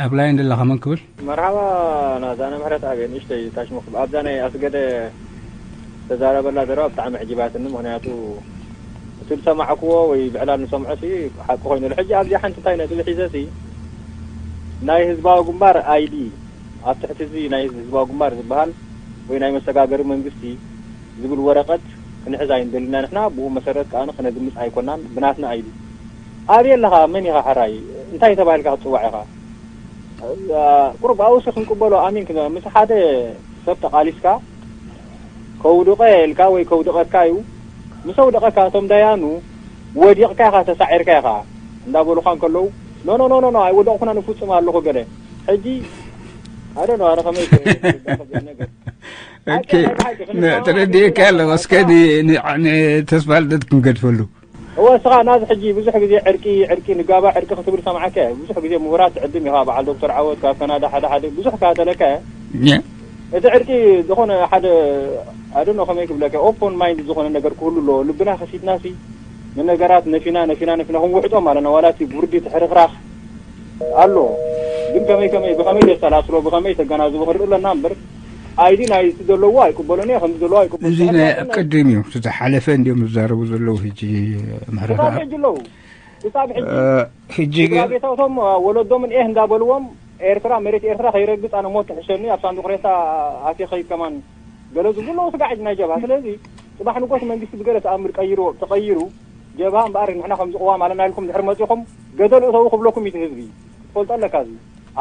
ኣብ ላይን ደለኻ መን ክብል? መርሓባ። ናዛነ ምሕረት ኣበ ንእሽተይ ታሽሙክ ኣብዛ ናይ ኣስገደ ተዛረበላ ዘረባ ብጣዕሚ ዕጅባትኒ። ምክንያቱ እቲ ዝሰማዕክዎ ወይ ብዕላል ንሰምዖ ሲ ሓቂ ኮይኑሉ። ሕጂ ኣብዚ ሓንቲ እንታይ ነጥቢ ሒዘ ሲ ናይ ህዝባዊ ግንባር ID ኣብ ትሕቲ እዚ ናይ ህዝባዊ ግንባር ዝበሃል ወይ ናይ መሰጋገሪ መንግስቲ ዝብል ወረቐት ክንሕዝ ኣይንደልና ንሕና። ብኡ መሰረት ከኣ ክነግምጽ ኣይኮናን። ብናትና ID ኣበይ ኣለኻ? መን ኢኻ? ሕራይ እንታይ ተባሂልካ ክትጽዋዕ ኢኻ? ቁሩብ ኣብኡ ሲ ክንቅበሎ ኣሚን ምስ ሓደ ሰብ ተቓሊስካ ከውድቐ ኢልካ ወይ ከውድቐካ እዩ። ምስ ኣውደቐካ እቶም ዳያኑ ወዲቕካ ኢኻ ተሳዒርካ ኢኻ እንዳበሉኻ እንከለዉ ኖ ኖ ኖ ኖ ኣይወደቕኩና ንፍጹም ኣለኹ ገለ ሕጂ ኣደ ነው ኣረ ከመይ ነገር ተረዲእካ ኣለኹ። እስከ ተስፋ ልደት ክንገድፈሉ። እወ እስኻ ናዚ ሕጂ ብዙሕ ግዜ ዕርቂ ዕርቂ ንጋባ ዕርቂ ክትብል ሰምዓካ ብዙሕ ግዜ ምሁራት ትዕድም ኢኻ። በዓል ዶክተር ዓወት ካብ ካናዳ ሓደ ሓደ ብዙሕ ካተለካ እቲ ዕርቂ ዝኾነ ሓደ ኣደኖ ከመይ ክብለካ ኦፖን ማይንድ ዝኾነ ነገር ክህሉ ኣለዎ። ልብና ከሲትና ሲ ንነገራት ነፊና ነፊና ነፊና ክንውሕጦም ኣለና። ዋላ እቲ ብርዲ ትሕርኽራኽ ኣሎ ግን ከመይ ከመይ ብኸመይ የሰላስሎ ብኸመይ ተገናዝቦ ክንርኢ ኣለና እምበር ID ናይ እቲ ዘለዎ ኣይቅበሎን እየ ከምዚ ዘለዎ ኣይቅበሎ እዚ ናይ ኣብ ቅድም እዩ። ዝሓለፈ እንዲዮም ዝዛረቡ ዘለዉ ሕጂ ምሕረት ክሳብ ሕጂ ኣለዉ። ክሳብ ሕጂ ሕጂ ግን ቤታውቶም ወለዶምን ኤህ እንዳበልዎም ኤርትራ መሬት ኤርትራ ከይረግፅ ኣነ ሞት ትሕሸኒ ኣብ ሳንዱቅ ሬሳ ኣትየ ከይድ ከማን ገለ ዝብሉ ኣለዉ። ስጋዕ ሕጂ ናይ ጀብሃ ስለዚ ፅባሕ ንጎስ መንግስቲ ብገለ ተኣምር ቀይሩ ተቐይሩ ጀብሃ እምበኣር ንሕና ከምዚ ቅዋም ኣለና ኢልኩም ድሕር መፂኹም ገደል እተዉ ክብለኩም እዩ እቲ ህዝቢ። ትፈልጦ ኣለካ እዚ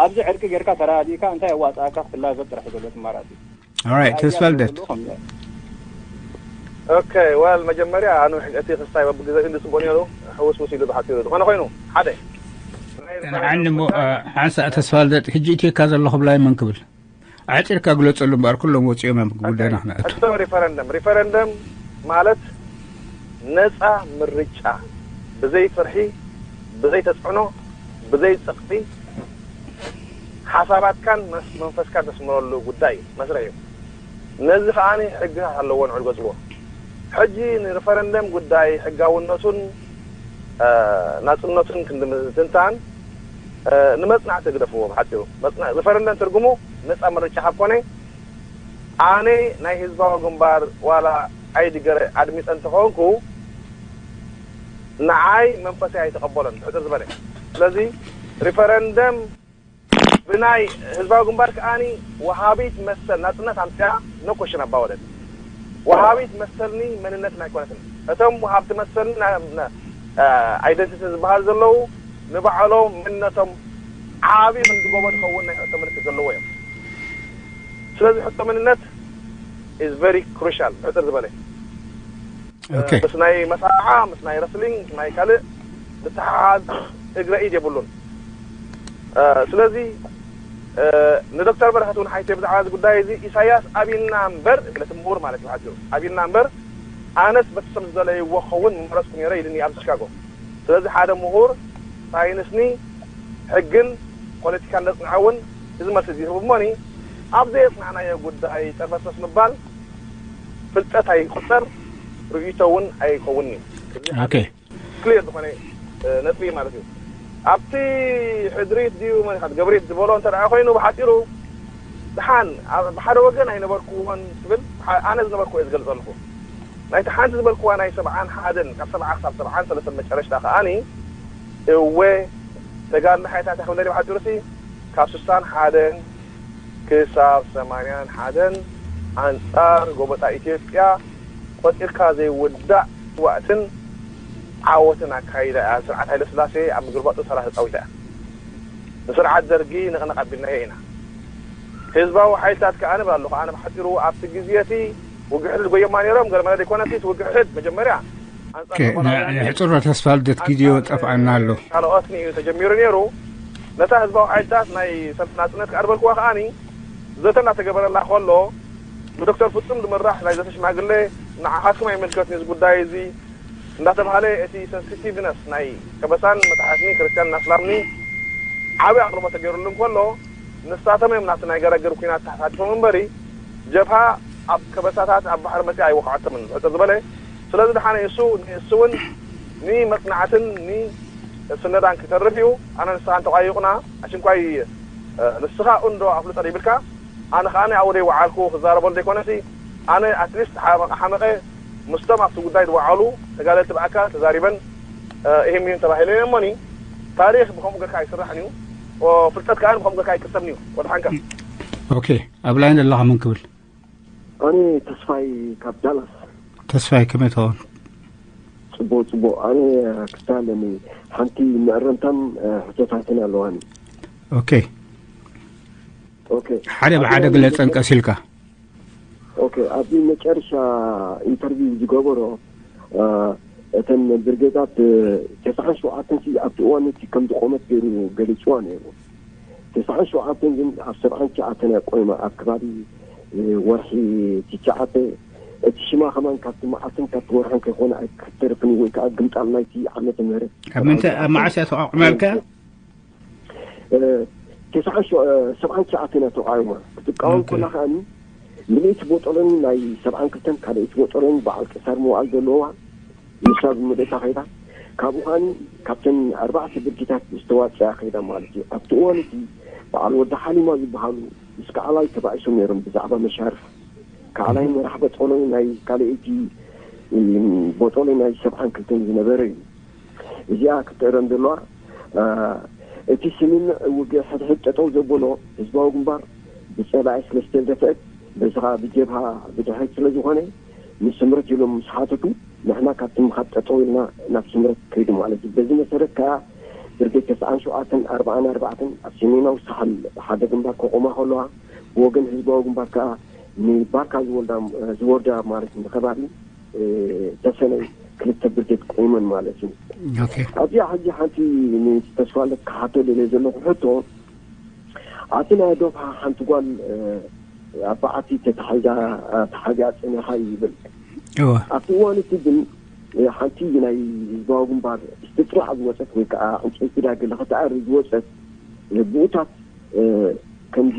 ኣብዚ ዕርቂ ጌርካ ተረዳዲእካ እንታይ የዋፅኣካ ክትላዘብ ጥራሕ ዘሎ ትማራፂ። Alright, ተስፋ ልደት። ኦኬ ወል መጀመርያ ኣኑ እቲ ክስታይ በብግዜ እንዲ ጽቡቅ ነይሩ ሕውስውስ ኢሉ ብሓፂሩ ዝኾነ ኮይኑ ሓደ ንዓኒ እሞ ሓንሳእ ተስፋ ልደት ሕጂ ኢትየካ ዘለኹ ብላይ መን ክብል ኣዕፂርካ ግለፀሉ እምበኣር ኩሎም ወፂኦም እዮም ጉዳይና ክነእቱ። ሕቶ ሪፈረንደም ሪፈረንደም ማለት ነፃ ምርጫ ብዘይ ፍርሒ ብዘይ ተፅዕኖ ብዘይ ፀቕጢ ሓሳባትካን መንፈስካን ተስምረሉ ጉዳይ እዩ መስርሕ እዩ። ነዚ ከኣ ሕግታት ኣለዎ ንዑ ዝገዝዎ። ሕጂ ንሪፈረንደም ጉዳይ ሕጋውነቱን ናፅነቱን ክንዲ ምትንታን ንመፅናዕቲ ግደፍዎ ብሓፂሩ። ሪፈረንደም ትርጉሙ ነፃ ምርጫ ካብ ኮነ ኣነ ናይ ህዝባዊ ግንባር ዋላ ኣይዲ ገረ ኣድሚፀ እንተኾንኩ ንዓይ መንፈሰይ ኣይተቐበሎን ብሕፅር ዝበለ። ስለዚ ሪፈረንደም ብናይ ህዝባዊ ግንባር ከኣኒ ወሃቢት መሰል ናፅነት ኣምፅኣ no question about it። ወሃቢት መሰልኒ መንነትን ኣይኮነትን። እቶም ወሃብቲ መሰልኒ identity ዝበሃል ዘለዉ ንባዕሎም መንነቶም ዓብዩ ክንዲ ጎቦ ዝኸውን ናይ ሕቶ ምልክት ዘለዎ እዮም። ስለዚ ሕቶ መንነት is very crucial ብሕፅር ዝበለ ምስ ናይ መሳርዓ ምስ ናይ ረስሊንግ ናይ ካልእ ዝተሓሓዝ እግረ ኢድ የብሉን። ስለዚ ንዶክተር በረኸት እውን ሓይተ ብዛዕባ እዚ ጉዳይ እዚ ኢሳያስ ኣብና እምበር እቲ ምሁር ማለት እዩ ሓፂሩ ኣብና እምበር ኣነስ በቲ ሰብ ዝደለይዎ ክኸውን ምመረፅኩ ነይረ ኢልኒ ኣብዚ ቺካጎ። ስለዚ ሓደ ምሁር ሳይንስኒ ሕግን ፖለቲካን ዘፅንዐ እውን እዚ መልሲ እዚ ይህቡ እሞኒ ኣብ ዘየፅናዕናዮ ጉዳይ ጠርፈስፈስ ምባል ፍልጠት ኣይቁፀር ርእይቶ እውን ኣይከውን እዩ። ክሊር ዝኾነ ነጥቢ ማለት እዩ። ኣብቲ ሕድሪት ድዩ መሪኻት ገብሪት ዝበሎ እንተ ደኣ ኮይኑ ብሓፂሩ ድሓን ብሓደ ወገን ኣይነበርኩዎን ትብል ኣነ ዝነበርኩ እየ ዝገልፀ ኣለኹ። ናይቲ ሓንቲ ዝበልክዋ ናይ ሰብዓን ሓደን ካብ ሰብዓ ክሳብ ሰብዓን ሰለስተን መጨረሽታ ከኣኒ እወ ተጋድሎ ሓይልታት ክብለ ብሓፂሩሲ ካብ ስሳን ሓደን ክሳብ ሰማንያን ሓደን ኣንፃር ጎበጣ ኢትዮጵያ ቆፂርካ ዘይውዳእ ስዋእትን ዓወትን ኣካይዳ እያ። ስርዓት ሃይለስላሴ ኣብ ምግልባጡ ተራ ተፃዊታ እያ። ንስርዓት ደርጊ ንቕንቕ ኣቢልናዮ ኢና። ህዝባዊ ሓይልታት ከኣ ንብል ኣለኹ ኣነ ብሓፂሩ ኣብቲ ግዜ እቲ ውግእ ሕድድ ጎየማ ነይሮም ገለ መለ ዘይኮነሲ እቲ ውግእ ሕድድ መጀመርያ ኣንፃር ኦሮማውያን ሕፁር ተስፋ ልደት ግዜ ጠፍኣና ኣሎ። ካልኦትን እዩ ተጀሚሩ ነይሩ። ነታ ህዝባዊ ሓይልታት ናይ ሰልፊ ናፅነት ክኣርበልክዋ ከኣኒ ዘተ እናተገበረላ ከሎ ብዶክተር ፍፁም ዝምራሕ ናይ ዘተ ሽማግሌ ንዓኻትኩም ኣይምልከትን እዚ ጉዳይ እዚ እንዳተባሃለ እቲ sensitivity ናይ ከበሳን መታሕትኒ ክርስትያንን ኣስላምኒ ዓብዪ ኣቕርቦት ተገይሩሉ እንከሎ ንሳቶም እዮም ናብቲ ናይ ገረግር ኲናት ተሓታቲፎም እምበሪ ጀብሃ ኣብ ከበሳታት ኣብ ባሕሪ መፂኣ ኣይወቕዐቶምን ብሕፅር ዝበለ ስለዚ ደሓነ እሱ ንእሱ እውን ንመፅናዕትን ንስነዳን ክተርፍ እዩ ኣነ ንስኻን ተቋይቑና ኣሽንኳይ ንስኻ እንዶ ኣፍልጦ ዘይብልካ፣ ኣነ ከኣ ኣብኡ ዘይወዓልኩ ክዛረበሉ ዘይኮነሲ፣ ኣነ ኣትሊስት ሓመቐ ሓመቐ ምስቶም ኣብቲ ጉዳይ ዝወዓሉ ተጋደልቲ ብኣካል ተዛሪበን እሂም እዩን ተባሂለ እየ እሞኒ። ታሪኽ ብከምኡ ገርካ ኣይስራሕን እዩ። ፍልጠት ከኣ ብከምኡ ገርካ ኣይቅሰብን እዩ። ወድሓንካ። ኦኬ፣ ኣብ ላይን ዘለኻ መን ክብል? ኣነ ተስፋይ ካብ ዳላስ። ተስፋይ ከመይ ትኸውን? ጽቡቕ ጽቡቕ። ኣነ ክስተ ኣለኒ፣ ሓንቲ መእረምታን ሕቶታትን ኣለዋኒ። ኦኬ። ኦኬ። ሓደ ብሓደ ግለጸን ቀስ ኢልካ። ኦኬ፣ ኣብዚ መጨረሻ ኢንተርቪው ዝገበሮ እተን ብርጌዳት ተስዓን ሸውዓተን ኣብቲ እዋን እቲ ከም ዝቆመት ገይሩ ገሊፅዋ ነይሩ። ተስዓን ሸውዓተን ግን ኣብ ሰብዓን ትሽዓተን እያ ቆይማ፣ ኣብ ከባቢ ወርሒ ትሽዓተ። እቲ ሽማ ከማን ካብቲ መዓልትን ካብቲ ወርሕን ከይኮነ ኣይክተርፍን ወይ ከዓ ግምጣል ናይቲ ዓመተ ምህረት ኣብ ምንታይ ኣብ መዓስ እያ ተቋቁማ ኢልካ? ተስዓ ሰብዓን ትሽዓተን እያ ተቋይማ ክትቃወም ከላ ከኣኒ ምልእቲ ቦጦሎኒ ናይ ሰብዓን ክልተን ካልእቲ ቦጦሎኒ በዓል ቅሳር መዋዕል ዘለዋ ንሳ ብምልእታ ከይዳ። ካብኡ ከኣኒ ካብተን ኣርባዕተ ብርጌታት ዝተዋፅኣ ከይዳ ማለት እዩ። ኣብቲ እዋን እቲ በዓል ወዲ ሓሊማ ዝበሃሉ ምስ ከዓላይ ተባኢሶም ነይሮም ብዛዕባ መሻርፍ። ከዓላይ መራሕ ቦጦሎኒ ናይ ካልእቲ ቦጦሎኒ ናይ ሰብዓን ክልተን ዝነበረ እዩ። እዚኣ ክትእረም ዘለዋ እቲ ስምምዕ ውግእ ሕድሕድ ጠጠው ዘበሎ ህዝባዊ ግንባር ብፀላኢ ስለ ዝተደፍአት በዚ ከዓ ብጀብሃ ብድሕሪት ስለ ዝኾነ ንስምረት ኢሎም ምስ ሓተቱ ንሕና ካብቲ ምኻድ ጠጠው ኢልና ናብ ስምረት ከይዱ ማለት እዩ። በዚ መሰረት ከዓ ብርጌድ ተስዓን ሸውዓተን ኣርባዓን ኣርባዕተን ኣብ ሰሜናዊ ሳሕል ሓደ ግንባር ከቆማ ከለዋ ብወገን ህዝባዊ ግንባር ከዓ ንባርካ ዝወልዳ ዝወርዳ ማለት ንከባቢ ተሰነይ ክልተ ብርጌድ ቆይመን ማለት እዩ። ኣብዚኣ ሕጂ ሓንቲ ንተስፋለት ክሓቶ ደልየ ዘለኹ ሕቶ ኣቲ ናይ ዶብ ሓንቲ ጓል ኣብ በዓቲ ተታሒዛ ተሓዚኣ ፀኒሓ ይብል። ኣብቲ እዋን እቲ ግን ሓንቲ ናይ ህዝባዊ ግንባር ስትጥላዕ ዝወፀት ወይ ከዓ ዕንፀይቲ ዳግለ ከተኣሪ ዝወፀት ብኡታት ከምዚ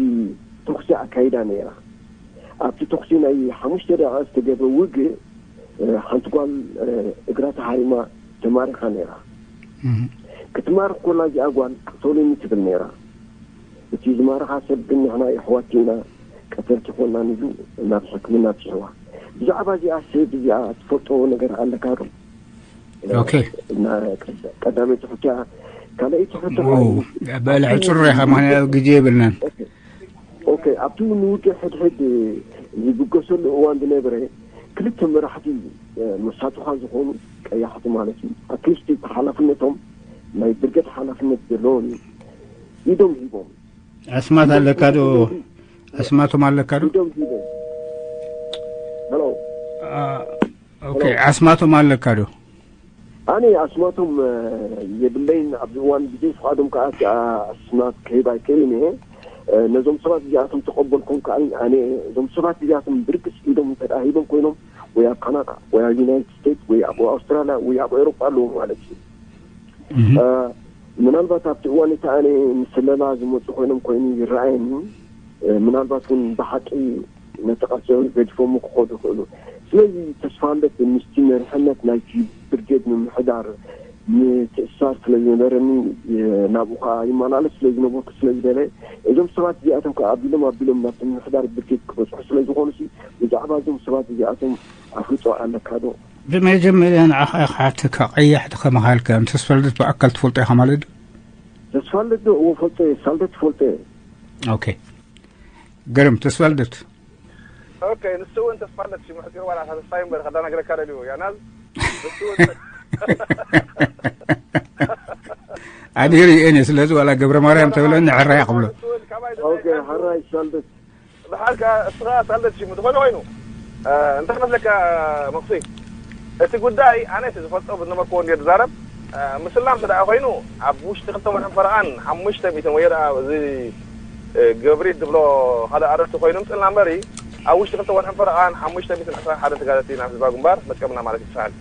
ተኩሲ ኣካይዳ ነይራ። ኣብቲ ተኩሲ ናይ ሓሙሽተ ደቂቃ ዝተገብረ ውግእ ሓንቲ ጓል እግራ ተሃሪማ ተማሪኻ ነይራ። ክትማርኽ ኮላ እዚኣ ጓል ቅተሉኒ ትብል ነይራ። እቲ ዝማረኻ ሰብ ግን ንሕና የሕዋት ኢና ቀተልቲ ኮናን ኢሉ ናብ ሕክምና ኣብፂሕዋ። ብዛዕባ እዚኣ ሰብ እዚኣ ትፈልጦ ነገር ኣለካ ዶ? ኦኬ። ቀዳመይቲ ሕቶ እያ። ካልኣይቲ ሕቶ በል ሕፅር ኢኻ ምክንያቱ ግዜ የብልናን። ኦኬ፣ ኣብቲ ንውግእ ሕድሕድ ዝብገሰሉ እዋን ዝነበረ ክልተ መራሕቲ መሳቱኻ ዝኾኑ ቀያሕቲ ማለት እዩ ኣክሊስቲ ሓላፍነቶም ናይ ብርገድ ሓላፍነት ዘለዎም እዩ ኢዶም ሂቦም። ኣስማት ኣለካ ዶ? ኣስማቶም ኣለካ ዶ? ኢዶም ሂቦም። ሄሎ ኦኬ፣ ኣስማቶም ኣለካ ዶ? ኣነ ኣስማቶም የብለይን ኣብዚ እዋን ብዘይ ፍቓዶም ከዓ ኣስማት ክህብ ኣይክእልን እየ። ነዞም ሰባት እዚኣቶም ተቐበልኩም ከዓ ኣነ እዞም ሰባት እዚኣቶም ብርግፅ ኢዶም እንተደኣ ሂቦም ኮይኖም ወይ ኣብ ካናዳ ወይ ኣብ ዩናይትድ ስቴትስ ወይ ኣብ ኣውስትራልያ ወይ ኣብ ኤሮጳ ኣለዉ ማለት እዩ። ምናልባት ኣብቲ እዋን እቲ ኣነ ምስለላ ዝመፁ ኮይኖም ኮይኑ ይረኣየኒ። ምናልባት እውን ብሓቂ ነቲ ቃልሲ ገዲፎም ክኸዱ ይኽእሉ። ስለዚ ተስፋ ኣለት ምስቲ መሪሕነት ናይቲ ብርጌድ ምምሕዳር ምትእስሳር ስለ ዝነበረኒ ናብኡ ከዓ ይመላለስ ስለ ዝነበርኩ ስለ ዝደለ እዞም ሰባት እዚኣቶም ከዓ ኣቢሎም ኣቢሎም ናብቲ ምምሕዳር ብርጌድ ክበፅሑ ስለ ዝኾኑ ብዛዕባ እዞም ሰባት እዚኣቶም ኣፍልጦ ኣለካ ዶ? ብመጀመርያ ንዓኻ ክሓተካ ቀያሕቲ ከመሃልካ ተስፋ ልደት ብኣካል ትፈልጦ ኢኻ ማለት ድዩ? ተስፋ ልደት ዶ እዎ ፈልጦ እየ። ሳልደት ትፈልጦ እየ። ኦኬ ገርም ተስፋ ልደት ኦኬ ንሱ እውን ተስፋ ልደት ሽሙ ሕፂሩ ዋላ ተስፋ እምበር ከዳናግረካ ደልዩ ያናዝ ንሱ እውን ኣድሂር እየ እኔ ስለዚ ዋላ ገብረ ማርያም ተብለኒ ሕራይ ክብሎ ኦኬ ሕራይ ሳልደት ብሓልካ እስኻ ሳልደት ሽሙ ዝኾነ ኮይኑ እንታይ መስለካ መክሱይ እቲ ጉዳይ ኣነ እቲ ዝፈልጦ ብዝነበርክዎ እንድየ ዝዛረብ ምስላም ስደኣ ኮይኑ ኣብ ውሽጢ ክልተ ወርሕን ፈረቓን ሓሙሽተ ሚእትን ወይ ደኣ እዚ ግብሪት ዝብሎ ሓደ ኣረርቲ ኮይኑ ምፅልና እምበሪ ኣብ ውሽጢ ክልተ ወርሕን ፈረቓን ሓሙሽተ ሚእትን ዕስራን ሓደን ተጋደልቲ ናብ ህዝባዊ ግንባር መጥቀምና ማለት ይትስሃል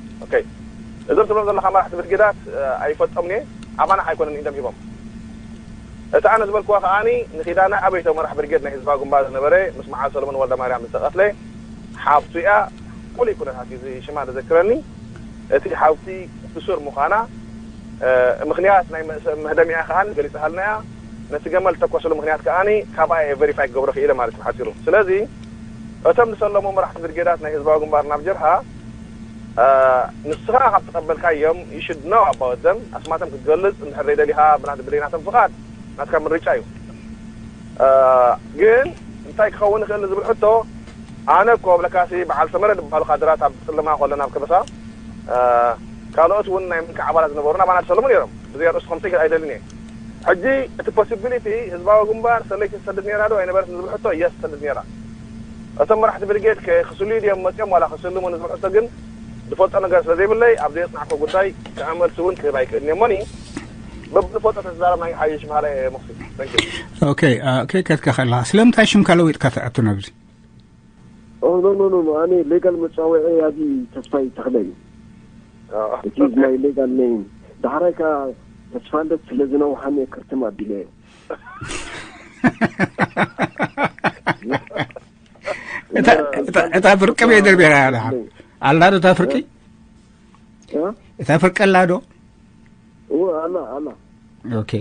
እዞም ትብሎም ዘለካ መራሕቲ ብርጌዳት ኣይፈልጦምን እየ ኣባና ኣይኮነን ኢዶም ሂቦም እቲ ኣነ ዝበልክዋ ከዓኒ ንኪዳነ ኣበይቶ መራሕ ብርጌድ ናይ ህዝባዊ ግንባር ዝነበረ ምስ መዓል ሰሎሞን ወልደማርያም ዝተቐትለ ሓፍቱ እያ ፍሉይ ኩነታት እዩ ሽማ ዘዘክረኒ እቲ ሓውቲ ብሱር ምዃና ምኽንያት ናይ መህደሚኣ ከዓኒ ገሊፅሃልና እያ ነቲ ገመል ዝተኮሰሉ ምኽንያት ከኣ ካብኣ እየ ቨሪፋይ ክገብሮ ክኢለ ማለት እዩ ብሓጺሩ። ስለዚ እቶም ዝሰለሙ መራሕቲ ብርጌዳት ናይ ህዝባዊ ግንባር ናብ ጀብሃ፣ ንስኻ ካብ ተቐበልካዮም፣ you should know about them። ኣስማቶም ክትገልጽ እንድሕር ዘይደሊኻ ብናት ብደይናቶም ፍቓድ ናትካ ምርጫ እዩ። ግን እንታይ ክኸውን ይኽእል ዝብል ሕቶ፣ ኣነ እኮ ብለካሲ በዓል ሰመረ ዝበሃሉ ካድራት ኣብ ጽልማ ከለና ኣብ ከበሳ፣ ካልኦት እውን ናይ ምንካ ኣባላት ዝነበሩና ኣባላት ሰለሙ ነይሮም። ብዘይ ኣርእስቲ ከምሰይ ኣይደልን እየ። ሕጂ እቲ ፖሲቢሊቲ ህዝባዊ ግንባር ሰለይቲ ትሰድድ ነይራ ዶ ኣይነበረትን ዝብል ሕቶ፣ የስ ትሰድድ ነይራ። እቶም መራሕቲ ብሪጌድ ከ ክስልዩ ድዮም መፅኦም ዋላ ክስልሙ ንዝብል ሕቶ ግን ዝፈልጦ ነገር ስለ ዘይብለይ፣ ኣብ ዘየፅናዕኮ ጉዳይ ከዓ መልሲ እውን ክህብ ኣይክእልን እየ። እሞኒ በብዝፈልጦ ተዝዛረብና ይሓይሽ ምሃለ እየ መኽሲ። Thank you። ኦኬ፣ አ፣ ከይከድካ ከለኻ ስለምንታይ ሽምካ ለዊጥካ ትኣቱ ነብዚ? ኦ፣ ኖ፣ ኖ፣ ኖ፣ ኖ፣ ኣነ ሌጋል መጻውዒ ኣቢ ተስፋይ ተኽለ እዩ። አ፣ It is my legal name። ዳሕራይ ከኣ ተስፋ ልደት ስለ ዝነውሓኒ እየ ክርትም ኣቢለዮ። እታ፣ እታ፣ እታ ፍርቂ በይ ደርቢራ እያ ደሓር? ኣላ ዶ እታ ፍርቂ? እ? እታ ፍርቂ ኣላ ዶ? እወ፣ ኣላ፣ ኣላ። ኦኬ።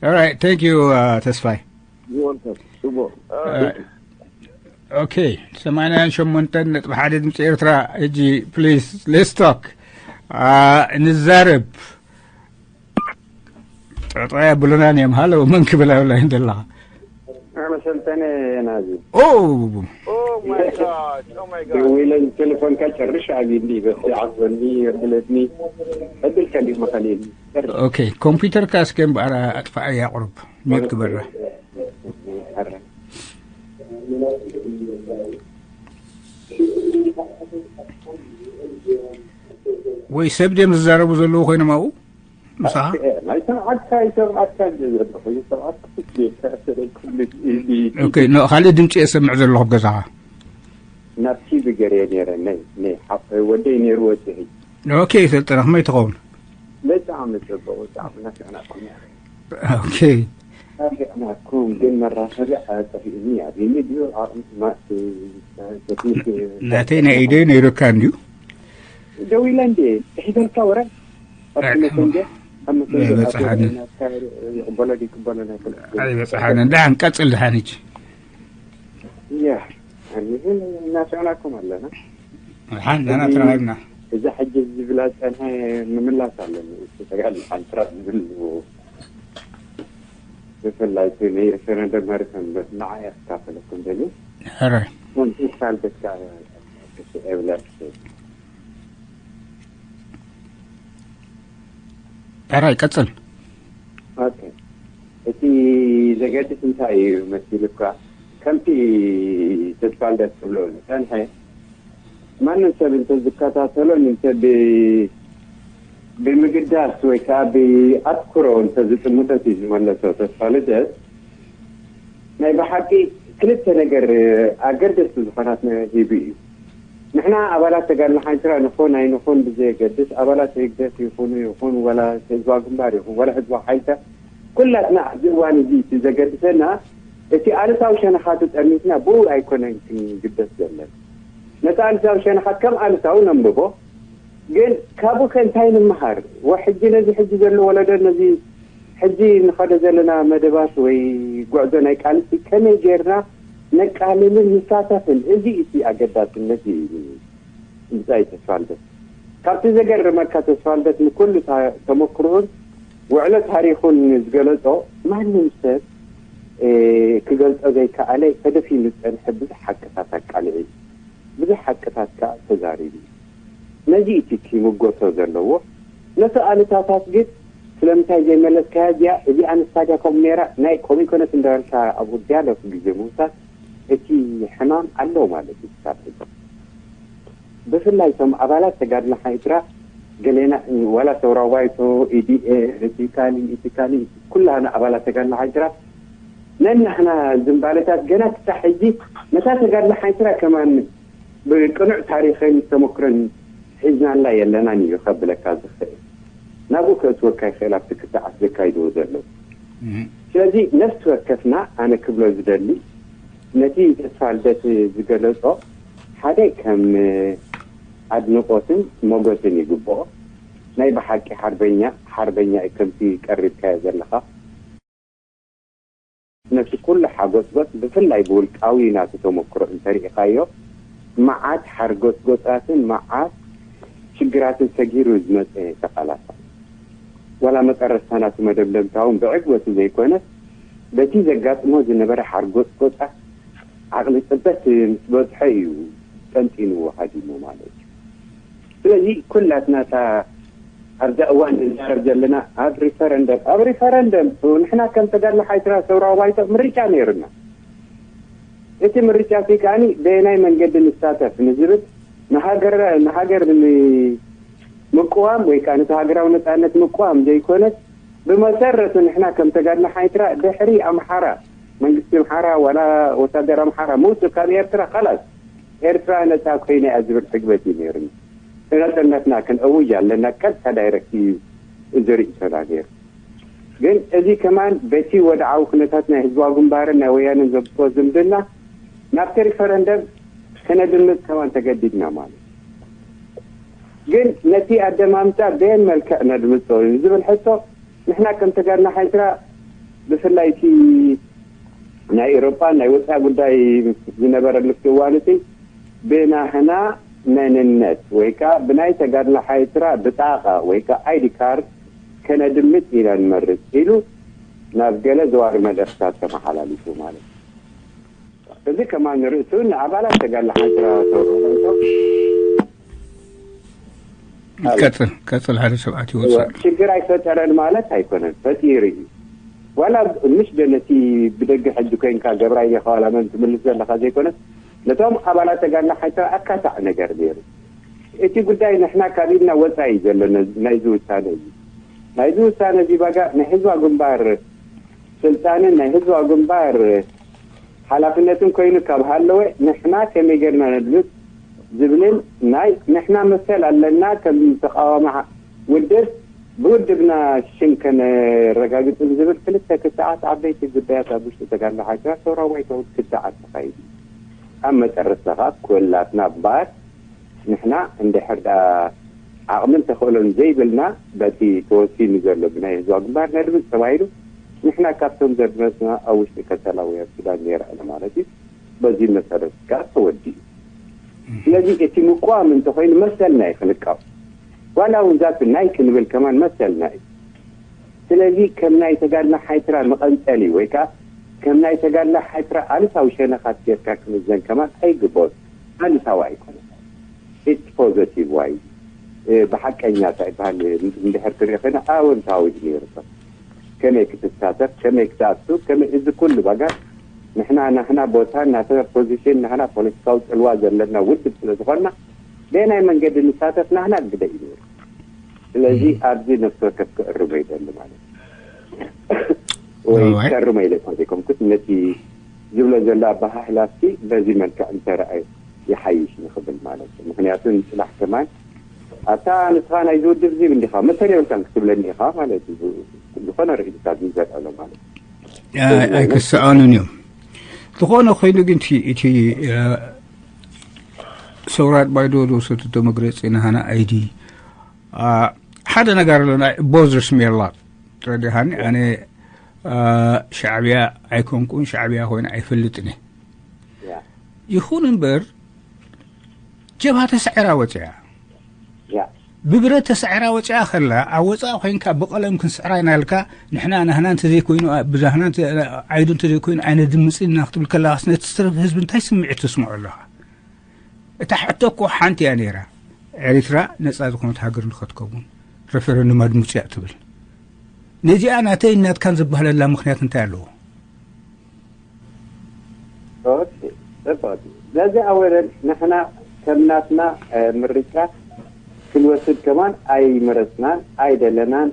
All right, thank you, uh, ተስፋይ። You're welcome። ጽቡቕ። All right. ኦኬ፣ ሰማንያን ሸሞንተን ነጥቢ ሓደ ድምፂ ኤርትራ። ሕጂ ፕሊዝ፣ ሌትስ ቶክ፣ አ፣ ንዛረብ። ጠጠው ኣየብሉናን እዮም። ሃሎ፣ መን ክብል ኣብ ላይን ዘለኻ? ኣነ ሰልጠነ ናዚ። ኦ! Oh my God, oh my God። ደዊለን ቴሌፎንካ ጨርሽ ኣቢኒ፣ በስቲ ዓፈኒ፣ የብለኒ። ዕድል ከሊእ መኸሊእኒ። ጨርሽ። ኦኬ፣ ኮምፒውተርካ እስከ እምበኣር ኣጥፍኣያ ቁሩብ። ሚዩት ግበራ። ወይ ሰብ ድዮም ዝዛረቡ ዘለዉ ኮይኖም ኣብኡ? ምሳኻ? ኣትክኤ፣ ናይ ሰብዓካ፣ ይሰብዓካ እንደ ዘለኹ፣ ይሰብዓካ ክትብል እየ፣ ክኣሰረኩም ልጅ፣ ኢሊ። ኦኬ፣ ኖ፣ ካልእ ድምፂ እየ ዝሰምዕ ዘለኹ ኣብ ገዛኻ። ናብ ቲቪ ገይረ ነይረ፣ ነይ፣ ነይ፣ ሓ-፣ ወደይ ነይሩ ወፂ ሕጂ። ኦኬ፣ ሰልጠነ፣ ከመይ ትኸውን? ብጣዕሚ ጽቡቕ፣ ብጣዕሚ ናፊቕናኩም ኢና። ኦኬ። ናፊቕናኩም፣ ግን መራኸቢ ኣጠፊኡኒ፣ ኣቢኒ ድዩ፣ ዓቕሚ፣ ማ-፣ ቴክኒክ፣ ናተይ ናይ ኢደይ ነይሩካ እንድዩ። ደዊለ እንዴ፣ ሒዘልካ ወረ? ኣብቲ ኣይ፣ መሰንጀር፣ ኣብ መሰንጀር ኣይበጽሓንን። ኣቶ ናትካ ይቕበሎ ድዩ ይቅበሎ ናይ ፍልጥ። ኣይበጽሓንን። ደሓን ቀጽል፣ ደሓን ሕጂ። ያ፣ ኣነ ግን እናሰማዕናኩም ኣለና። ደሓን፣ ንሕና ሕጂ ተራኺብና። እዛ ሕጂ ዝብላ ጸንሐ ምምላስ ኣለኒ። እሱ ተጋድሎ ሓንትራ ዝብል ብፍላይ እቲ ናይ ርእሰ ነደመር ሰንበት ንዓይ ክካፈለኩም ደልየ። ሕራይ። ኮንቱ ሳልበት ከኣ ክስዕብ ለርስ። ሕራይ፣ ቀጽል። ኦኬ። እቲ ዘገድስ እንታይ እዩ መሲሉካ? ከምቲ ተስፋልደት ትብሎ ዝጸንሐ፣ ማንም ሰብ እንተ ዝከታተሎን እንተ ብ-፣ ብምግዳስ ወይ ከኣ ብኣትኩሮ እንተ ዝጥምቶ እቲ ዝመለሶ ተስፋልደት፣ ናይ ብሓቂ ክልተ ነገር ኣገደስቲ ዝኾናት ሂቡ እዩ። ንሕና ኣባላት ተጋድሎ ሓንጅራ ንኹን ኣይንኹን ብዘየገድስ፣ ኣባላት ህግደፍ ይኹኑ ይኹን፣ ዋላ ህዝባዊ ግንባር ይኹን፣ ዋላ ህዝባዊ ሓይልታት፣ ኩላትና ኣብዚ እዋን እዚ እቲ ዘገድሰና፣ እቲ ኣሉታዊ ሸነኻቱ ጠሚትና ብኡ ኣይኮነን ክንግደስ ዘለና። ነቲ ኣሉታዊ ሸነኻት ከም ኣሉታዊ ነንብቦ፣ ግን ካብኡ ከ እንታይ ንምሃር? ወ-፣ ሕጂ ነዚ ሕጂ ዘሎ ወለዶ፣ ነዚ ሕጂ እንኸዶ ዘለና መደባት ወይ ጉዕዞ ናይ ቃልሲ ከመይ ጌርና ነቃልልን ንሳተፍን? እዚ እቲ ኣገዳስነት እዩ ብጻይ ተስፋልደት። ካብቲ ዘገርመካ ተስፋልደት ንኩሉ ታ-፣ ተመክሮኡን ውዕሎ ታሪኹን ዝገለጾ ማንም ሰብ፣ እ፣ ክገልጾ ዘይከኣለ ተደፊኑ ዝጸንሐ ብዙሕ ሓቅታት ኣቃሊዑ እዩ። ብዙሕ ሓቅታት ከኣ ተዛሪቡ እዩ። ነዚ እቲ ክምጎሶ ዘለዎ። ነቲ ኣሉታታት ግን ስለምንታይ ዘይመለስካያ እዚኣ? እዚኣ ንሳ ድያ ከምኡ ነይራ? ናይ ከምኡ ይኮነት እንዳበልካ ኣብኡ ዲያሎግ ግዜ ምውሳድ እቲ ሕማም ኣሎ ማለት እዩ ክሳብ ሕጂ። ብፍላይ እቶም ኣባላት ተጋድሎ ሓይድራ ገሌና ዋላ ሰውራ ባይቶ፣ ኢዲኤ፣ እቲ ካሊ፣ እቲ ካሊ፣ ኩላህና ኣባላት ተጋድሎ ሓይድራ ነናህና ዝንባለታት ገና ክሳብ ሕጂ ነታ ተጋድሎ ሓይድራ ከማን ብቅኑዕ ታሪኽን ተመክሮን ሒዝናላ የለናን እዩ ከብለካ ዝኽእል። ናብኡ ከእትወካ ይኽእል ኣብቲ ክትዓት ዘካይድዎ ዘለዉ። እህ። ስለዚ ነፍሲ ወከፍና ኣነ ክብሎ ዝደሊ ነቲ ተስፋ ልደት ዝገለጾ ሓደ ከም ኣድንቖትን ሞገስን ይግብኦ። ናይ ብሓቂ ሓርበኛ፣ ሓርበኛ እዩ ከምቲ ቀሪብካዮ ዘለኻ። ነቲ ኩሉ ሓጎጽጎጽ ብፍላይ ብውልቃዊ ናቱ ተመክሮ እንተሪኢኻዮ፣ መዓት ሓርጎጽጎጻትን መዓት ሽግራትን ሰጊሩ ዝመጸ ተቓላሳይ። ዋላ መጠረስታ ናቱ መደምደምታ እውን ብዕግበቱ ዘይኮነስ፣ በቲ ዘጋጥሞ ዝነበረ ሓርጎጽጎጻት ዓቕሊ ጽበት ምስ በዝሖ እዩ ጠንጢንዎ ሃዲሙ ማለት እዩ። ስለዚ ኩላትና እታ ኣብዛ እዋን ንዛረብ ዘለና ኣብ ሪፈረንደም፣ ኣብ ሪፈረንደም ንሕና ከም ተጋድሎ ሓይትና ሰውራዊ ባይቶ ምርጫ ነይሩና። እቲ ምርጫ እቲ ከኣኒ በየናይ መንገዲ ንሳተፍ ንዝብል ንሃገር፣ ንሃገር ንምቅዋም ወይ ከዓ ነቲ ሃገራዊ ነጻነት ምቅዋም ዘይኮነስ፣ ብመሰረቱ ንሕና ከም ተጋድሎ ሓይትራ ድሕሪ ኣምሓራ፣ መንግስቲ ኣምሓራ ዋላ ወታደር ኣምሓራ ምውፁ ካብ ኤርትራ፣ ኸላስ ኤርትራ ነጻ ኮይና እያ ዝብል ዕግበት እዩ ነይሩኒ። ነጻነትና ክንእውጅ ኣለና፣ ቀጥታ ዳይሬክት እዩ እዚ ርእይቶና ነይሩ። ግን እዚ ከማን በቲ ወድዓዊ ኩነታት ናይ ህዝባዊ ግንባርን ናይ ወያነን ዘምጽኦ ዝምድና ናብቲ ሪፈረንደም ከነድምጽ ከማን ተገዲድና ማለት እዩ። ግን ነቲ ኣደማምጻ በየን መልክዕ ነድምጾ እዩ ዝብል ሕቶ፣ ንሕና ከም ተጋድሎ ሓይትራ ብፍላይ እቲ ናይ ኤውሮጳ ናይ ወጻኢ ጉዳይ ዝነበረሉ እቲ እዋን እቲ ብናህና መንነት ወይ ከዓ ብናይ ተጋድሎ ሓይትራ ብጣቓ ወይ ከዓ ኣይዲ ካርድ ከነድምጽ ኢና ንመርጽ ኢሉ ናብ ገለ ዘዋሪ መልእኽትታት ተመሓላሊፉ ማለት እዩ። እዚ ከማን ንርእሱ ንኣባላት ተጋድሎ ሓይትራ ተወርሮ ቀጽል ቀጽል ሓደ ሰብኣት ይወፅእ ሽግር ኣይፈጠረን ማለት ኣይኮነን፣ ፈጢሩ እዩ። ዋላ ምሽ ዶ ነቲ ብደገ ሕጂ ኮይንካ ገብራይ ዲኻ ዋላ መን ትምልስ ዘለኻ ዘይኮነስ፣ ነቶም ኣባላት ተጋድሎ ሓይትራ ኣካታዕ ነገር ነይሩ። እቲ ጉዳይ ንሕና ካብ ኢድና ወፃኢ እዩ ዘሎ። ነዚ ናይዚ ውሳነ እዚ ናይዚ ውሳነ እዚ ባጋ ናይ ህዝባዊ ግንባር ስልጣንን ናይ ህዝባዊ ግንባር ሓላፍነትን ኮይኑ ካብ ሃለወ፣ ንሕና ከመይ ጌርና ነድምፅ ዝብልን ናይ ንሕና መሰል ኣለና ከም ተቃዋሚ ውድብ ብውድብና ሽም ከነረጋግፅን ዝብል ክልተ ክትዓት ዓበይቲ ጉዳያት ኣብ ውሽጢ ተጋድሎ ሓይትራ ሰውራዊ ባይቶ ክትዓት ተኻይዱ። ኣብ መጨረስታ ከዓ ኩላትና እምበኣር ንሕና እንድሕር ደኣ ዓቕምን ተኽእሎን ዘይብልና፣ በቲ ተወሲኑ ዘሎ ብናይ ህዝባዊ ግንባር ነድምፅ ተባሂሉ፣ ንሕና ካብቶም ዘድመፅና ኣብ ውሽጢ ከተላውያን ሱዳን ነይራ ኢና ማለት እዩ። በዚ መሰረት ከዓ ተወዲኡ። ስለዚ እቲ ምቋም እንተኾይኑ መሰልና እዩ ክንቃወም። ዋላ እውን ዛት ናይ ክንብል ከማን መሰልና እዩ። ስለዚ ከም ናይ ተጋድሎ ሓይትራ መቐንጠሊ ወይ ከዓ ከም ናይ ተጋድሎ ሓይትራ ኣሉታዊ ሸነኻት ጌርካ ክምዘን ከማን ኣይግበኦን። ኣሉታዊ ኣይኮነን። ኢትስ ፖዘቲቭ ዋይ። ብሓቀኛ እንታይ ይበሃል እንድሕር ትሪኦ ኮይና ኣወንታዊ እዩ ነይሩ። ከመይ ክትሳተፍ፣ ከመይ ክትኣቱ፣ ከመይ እዚ ኩሉ ባጋ ንሕና ናህና ቦታ ናህና ፖዚሽን ናህና ፖለቲካዊ ፅልዋ ዘለና ውድብ ስለ ዝኾንና በየናይ መንገዲ ንሳተፍ ናህና ግደ እዩ ነይሩ። ስለዚ ኣብዚ ነፍሲ ወከፍ ክእርሞ ይደሊ ማለት እዩ። ወይ ክእርሞ ኢለ እኳ ዘይኮንኩት ነቲ ዝብሎ ዘሎ ኣበሃህላሲ በዚ መልክዕ እንተረኣዩ ይሓይሽ ንኽብል ማለት እዩ። ምክንያቱ ንፅባሕ ከማን ኣታ ንስኻ ናይ ዝውድብ ዚብ እንዲኻ መሰል የብልካን ክትብለኒ ኢኻ ማለት እዩ። ዝኾነ ርእይቶታት ንዘልዕሎ ማለት ኣይክሰኣኑን እዮም። ዝኾነ ኮይኑ ግን እቲ ሰውራት ባይዶ ዝወሰድቶ መግለፂ ናሃና ኣይዲ ሓደ ነገር ኣለና። ቦዘርስ ሚ ላት ረዲሃኒ ኣነ ሻዕብያ ኣይኮንኩን፣ ሻዕብያ ኮይነ ኣይፈልጥን። ይኹን እምበር ጀብሃ ተስዕራ ወፅያ፣ ብብረት ተስዕራ ወፅያ ከላ ኣብ ወፃኢ ኮይንካ ብቐለም ክንስዕራ ኢና ኢልካ ንሕና ናህና እንተዘይኮይኑ ብዛህና ዓይዱ እንተዘይኮይኑ ኣይነድምፅን ኢና ክትብል ከለኻስ ነቲ ዝተረፈ ህዝቢ እንታይ ስምዒት ተስምዖ ኣለኻ? እታ ሕቶ እኮ ሓንቲ እያ ነይራ፣ ኤሪትራ ነፃ ዝኾነት ሃገር ንኸትከውን ሬፈረንዱም ኣድምፁ እያ ትብል። ነዚኣ ናተይን ናትካን ዝበሃለላ ምኽንያት እንታይ ኣለዎ? ኦኬ፣ ጽቡቅ። ስለዚ ኣወለን ንሕና ከም ናትና ምርጫ ክንወስድ ከማን ኣይመረጽናን ኣይደለናን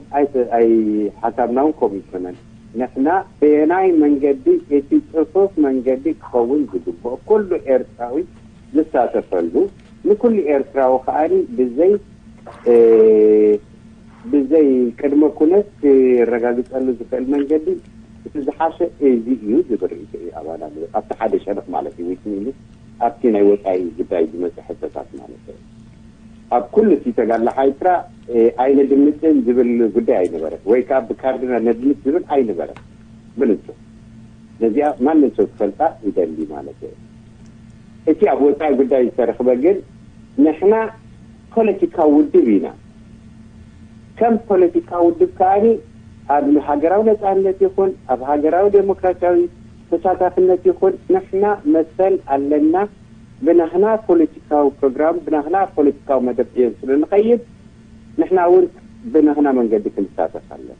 ኣይሓሳብናውን። ከምኡ ይኮነን ንሕና በየናይ መንገዲ እቲ ጽፉፍ መንገዲ ክኸውን ዝግብኦ ኩሉ ኤርትራዊ ዝሳተፈሉ፣ ንኩሉ ኤርትራዊ ከኣ ብዘይ ብዘይ ቅድመ ኩነት ክረጋግጸሉ ዝኽእል መንገዲ እቲ ዝሓሸ እዚ እዩ ዝብል ርእይቶ እዩ ኣባና። ኣብቲ ሓደ ሸነኽ ማለት እዩ፣ ዊትኒንስ ኣብቲ ናይ ወጻኢ ጉዳይ ዝመጽእ ሕቶታት ማለት እዩ። ኣብ ኩሉ እቲ ተጋድሎ ሓይትራ ኣይነድምጽን ዝብል ጉዳይ ኣይነበረን፣ ወይ ከዓ ብካርድና ነድምጽ ዝብል ኣይነበረን ብንጹር። ነዚኣ ማንም ሰብ ክፈልጣ ይደሊ ማለት እዩ። እቲ ኣብ ወፃኢ ጉዳይ ዝተረኽበ ግን ንሕና ፖለቲካዊ ውድብ ኢና። ከም ፖለቲካዊ ውድብ ከኣኒ ኣብ ሃገራዊ ነፃነት ይኹን ኣብ ሃገራዊ ዴሞክራሲያዊ ተሳታፍነት ይኹን ንሕና መሰል ኣለና። ብናህና ፖለቲካዊ ፕሮግራም ብናህና ፖለቲካዊ መደብ እየን ስለ ንኸይድ ንሕና እውን ብናህና መንገዲ ክንሳተፍ ኣለና።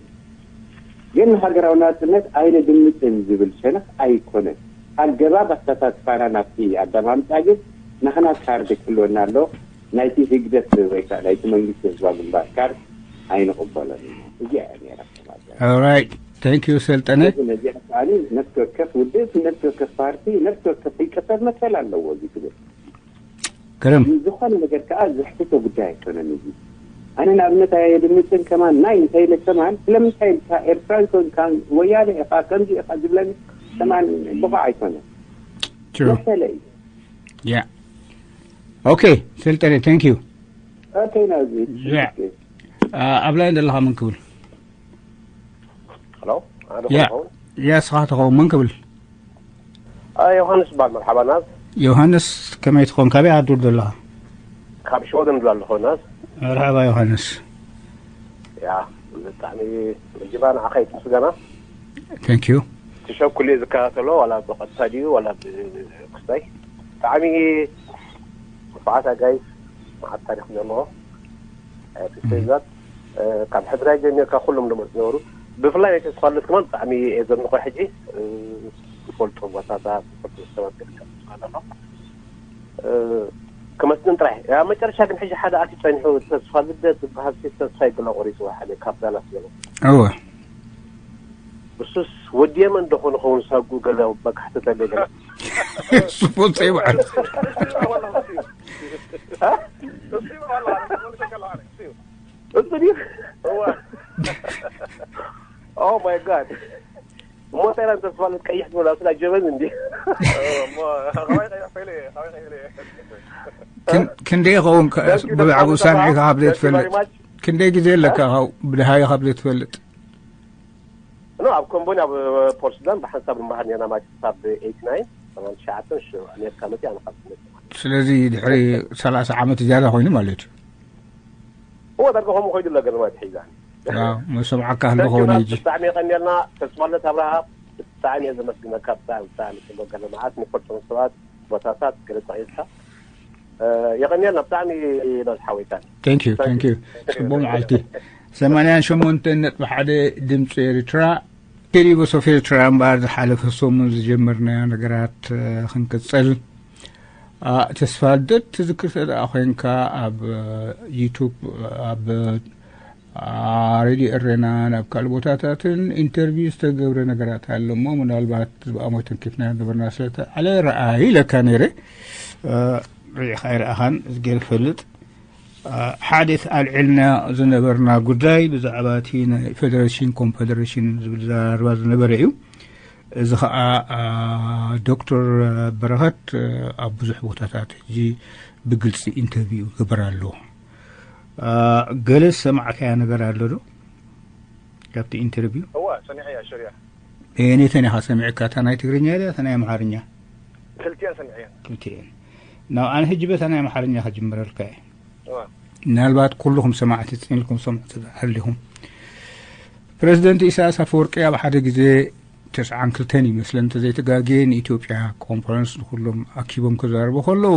ግን ንሃገራዊ ናፅነት ኣይንድምፅን ዝብል ሸነኽ ኣይኮነን። ኣገባብ ኣተሳትፋና ናብቲ ኣዳማምፃ ግን ናህና ካርድ ክህልወና ኣሎ። ናይቲ ህግደፍ ወይ ከዓ ናይቲ መንግስቲ ህዝባዊ ግንባር ካርድ ኣይንቕበሎን ኢና። እዚኣ እያ ነይራ። Alright. Thank you ሰልጠነ። ነዚኣ ከዓኒ ነፍሲ ወከፍ ውድብ፣ ነፍሲ ወከፍ ፓርቲ፣ ነፍሲ ወከፍ ውልቀ ሰብ መሰል ኣለዎ እዚ ክብል ግርም ዝኾነ ነገር ከዓ ዘሕትቶ ጉዳይ ኣይኮነን። እዚ ኣነ ንኣብነት ኣየድምፅን ከማን ናይ እንተይለ ከማን ስለምንታይ ኢልካ ኤርትራዊ ኮንካ ወያነ ኢኻ ከምዚ ኢኻ ዝብለኒ ከማን ብቑዕ ኣይኮነን። True. መሰለ እዩ። Yeah. Okay ሰልጠነ, thank you. Okay ናዚ Yeah. ኣብ ላይን ዘለኻ መን ክብል? ሄሎ ኣነ ያ ኾን ያ ስኻ ትኸውን መን ክብል? ዮሃንስ ይበሃል። መርሓባ ናዝ ዮሃንስ ከመይ ትኾን? ካበይ ዓዲ ዘለኻ? ካብ ሽወደን ዝብላ ኣለኹ ናዝ መርሓባ ዮሃንስ። ያ ብጣዕሚ መጀመርያ ንዓኻ ይትምስገና። Thank you. እቲ ሸው ኩሉ ዝከታተሎ ዋላ ብቐጥታ ድዩ ዋላ ብክስታይ ብጣዕሚ ንፉዓት ኣጋይሽ መዓት ታሪክ ዘለዎ ትዛት ካብ ሕድራይ ጀሚርካ ኩሎም ደሞ ዝነበሩ ብፍላይ ናይ ተስፋለት ከማን ብጣዕሚ እየ ዘድንቆ። ሕጂ ዝፈልጦ ቦታታት ዝፈልጦ ሰባት ገለ ኣሎ ክመስልን ጥራይ ኣብ መጨረሻ ግን ሕጂ ሓደ ኣትዩ ፀኒሑ ተስፋ ልደት ዝበሃል ሴት ተስፋ ይግላ ቆሪፅዎ ሓደ ካብ ዳላስ ገለ እወ እሱስ ወዲ የመን ዶ ኾን ኸውን ሳጉ ገለ በቃ ሕተተለ ገለ ስፖርት ይበዓል እሱ ድዩ oh my god እሞ ጣይላን ተስፋለት ቀይሕ ትበላ ስላ ጀበን እንዲ ክን- ክንደይ ይኸውን ከ- ብዛዕባ ውሳኔ ካብ ዘይትፈልጥ? ክንደይ ግዜ ኣለካ ካብ ብድሃይ ካብ ዘይትፈልጥ? ኖ ኣብ ኮምቦኒ ኣብ ፖርትላንድ ብሓንሳብ ንመሃር ኔና ማለት ክሳብ ኤይቲ ናይን ሰማን ትሽዓተን ኣሜሪካ መፅእ ኣነ ካብ ስነት ስለዚ ድሕሪ ሰላሳ ዓመት ዝያዳ ኮይኑ ማለት እዩ። እዎ ዳርጋ ከምኡ ኮይዱ ኣሎ ገለ ማለት ሒዛኒ ዋው፣ መሰምዓካ ህልዎ ከሆነ ሕጂ ብጣዕሚ የቀንየልና ተስፋለት ኣብርሃ ብጣዕሚ እየ ዘመስግነካ። ብጣዕሚ ብጣዕሚ ጽቡቅ ገለ መዓት ንፈልጦም ሰባት ቦታታት ገለ ጠቂስካ የቀንየልና። ብጣዕሚ ናዝ ሓወይታኒ Thank you, thank you. ጽቡቅ መዓልቲ። ሰማንያን ሸሞንተን ነጥቢ ሓደ ድምፂ ኤርትራ። ቴሌቪ ኦፍ ኤርትራ እምበኣር ዝሓለፈ ሰሙን ዝጀመርናዮ ነገራት እ፣ ክንቅጽል። አ፣ ተስፋ ልደት ትዝክር ስለ ደኣ ኮይንካ ኣብ እ፣ ዩቱብ ኣብ እ፣ ሬድዮ ኤሬናን ኣብ ካልእ ቦታታትን ኢንተርቪው ዝተገብረ ነገራት ኣሎ እሞ ምናልባት ዝብኣ ሞይ ተንኪፍና ነበርና ስለተዓለ ረኣይ ኢለካ ነይረ። እ፣ ርኢኻ ኣይረኣኻን እዝጌር ይፈልጥ። ሓደ ኣልዒልና ዝነበርና ጉዳይ ብዛዕባ እቲ ናይ ፌደሬሽን ኮንፌደሬሽን ዝብል ዘራርባ ዝነበረ እዩ። እዚ ከዓ ዶክተር በረኸት ኣብ ብዙሕ ቦታታት ሕጂ ብግልፂ ኢንተርቪው ይገበር ኣሎ። ገለ ዝሰማዕካያ ነገር ኣሎ ዶ ካብቲ ኢንተርቪው? እዋ ሰኒዐያ ሽርያ ነተን ኢኻ ሰሚዕካ፣ እታ ናይ ትግርኛ ድያ እታ ናይ ኣምሓርኛ? ክልቲኣን ሰኒዐያ። ክልቲኤን። ናብ ኣነ ሕጂ በታ ናይ ኣምሓርኛ ክጅምረልካ እየ። እዋ ምናልባት ኩልኹም ሰማዕቲ ጽን ኢልኩም ሰምዑ ትብሃል ዲኹም። ፕረዚደንት ኢሳያስ ኣፈወርቂ ኣብ ሓደ ግዜ ተስዓን ክልተን ይመስለን እንተዘይተጋግየ ንኢትዮጵያ ኮንፈረንስ ንኩሎም ኣኪቦም ክዛረቡ ከለዉ፣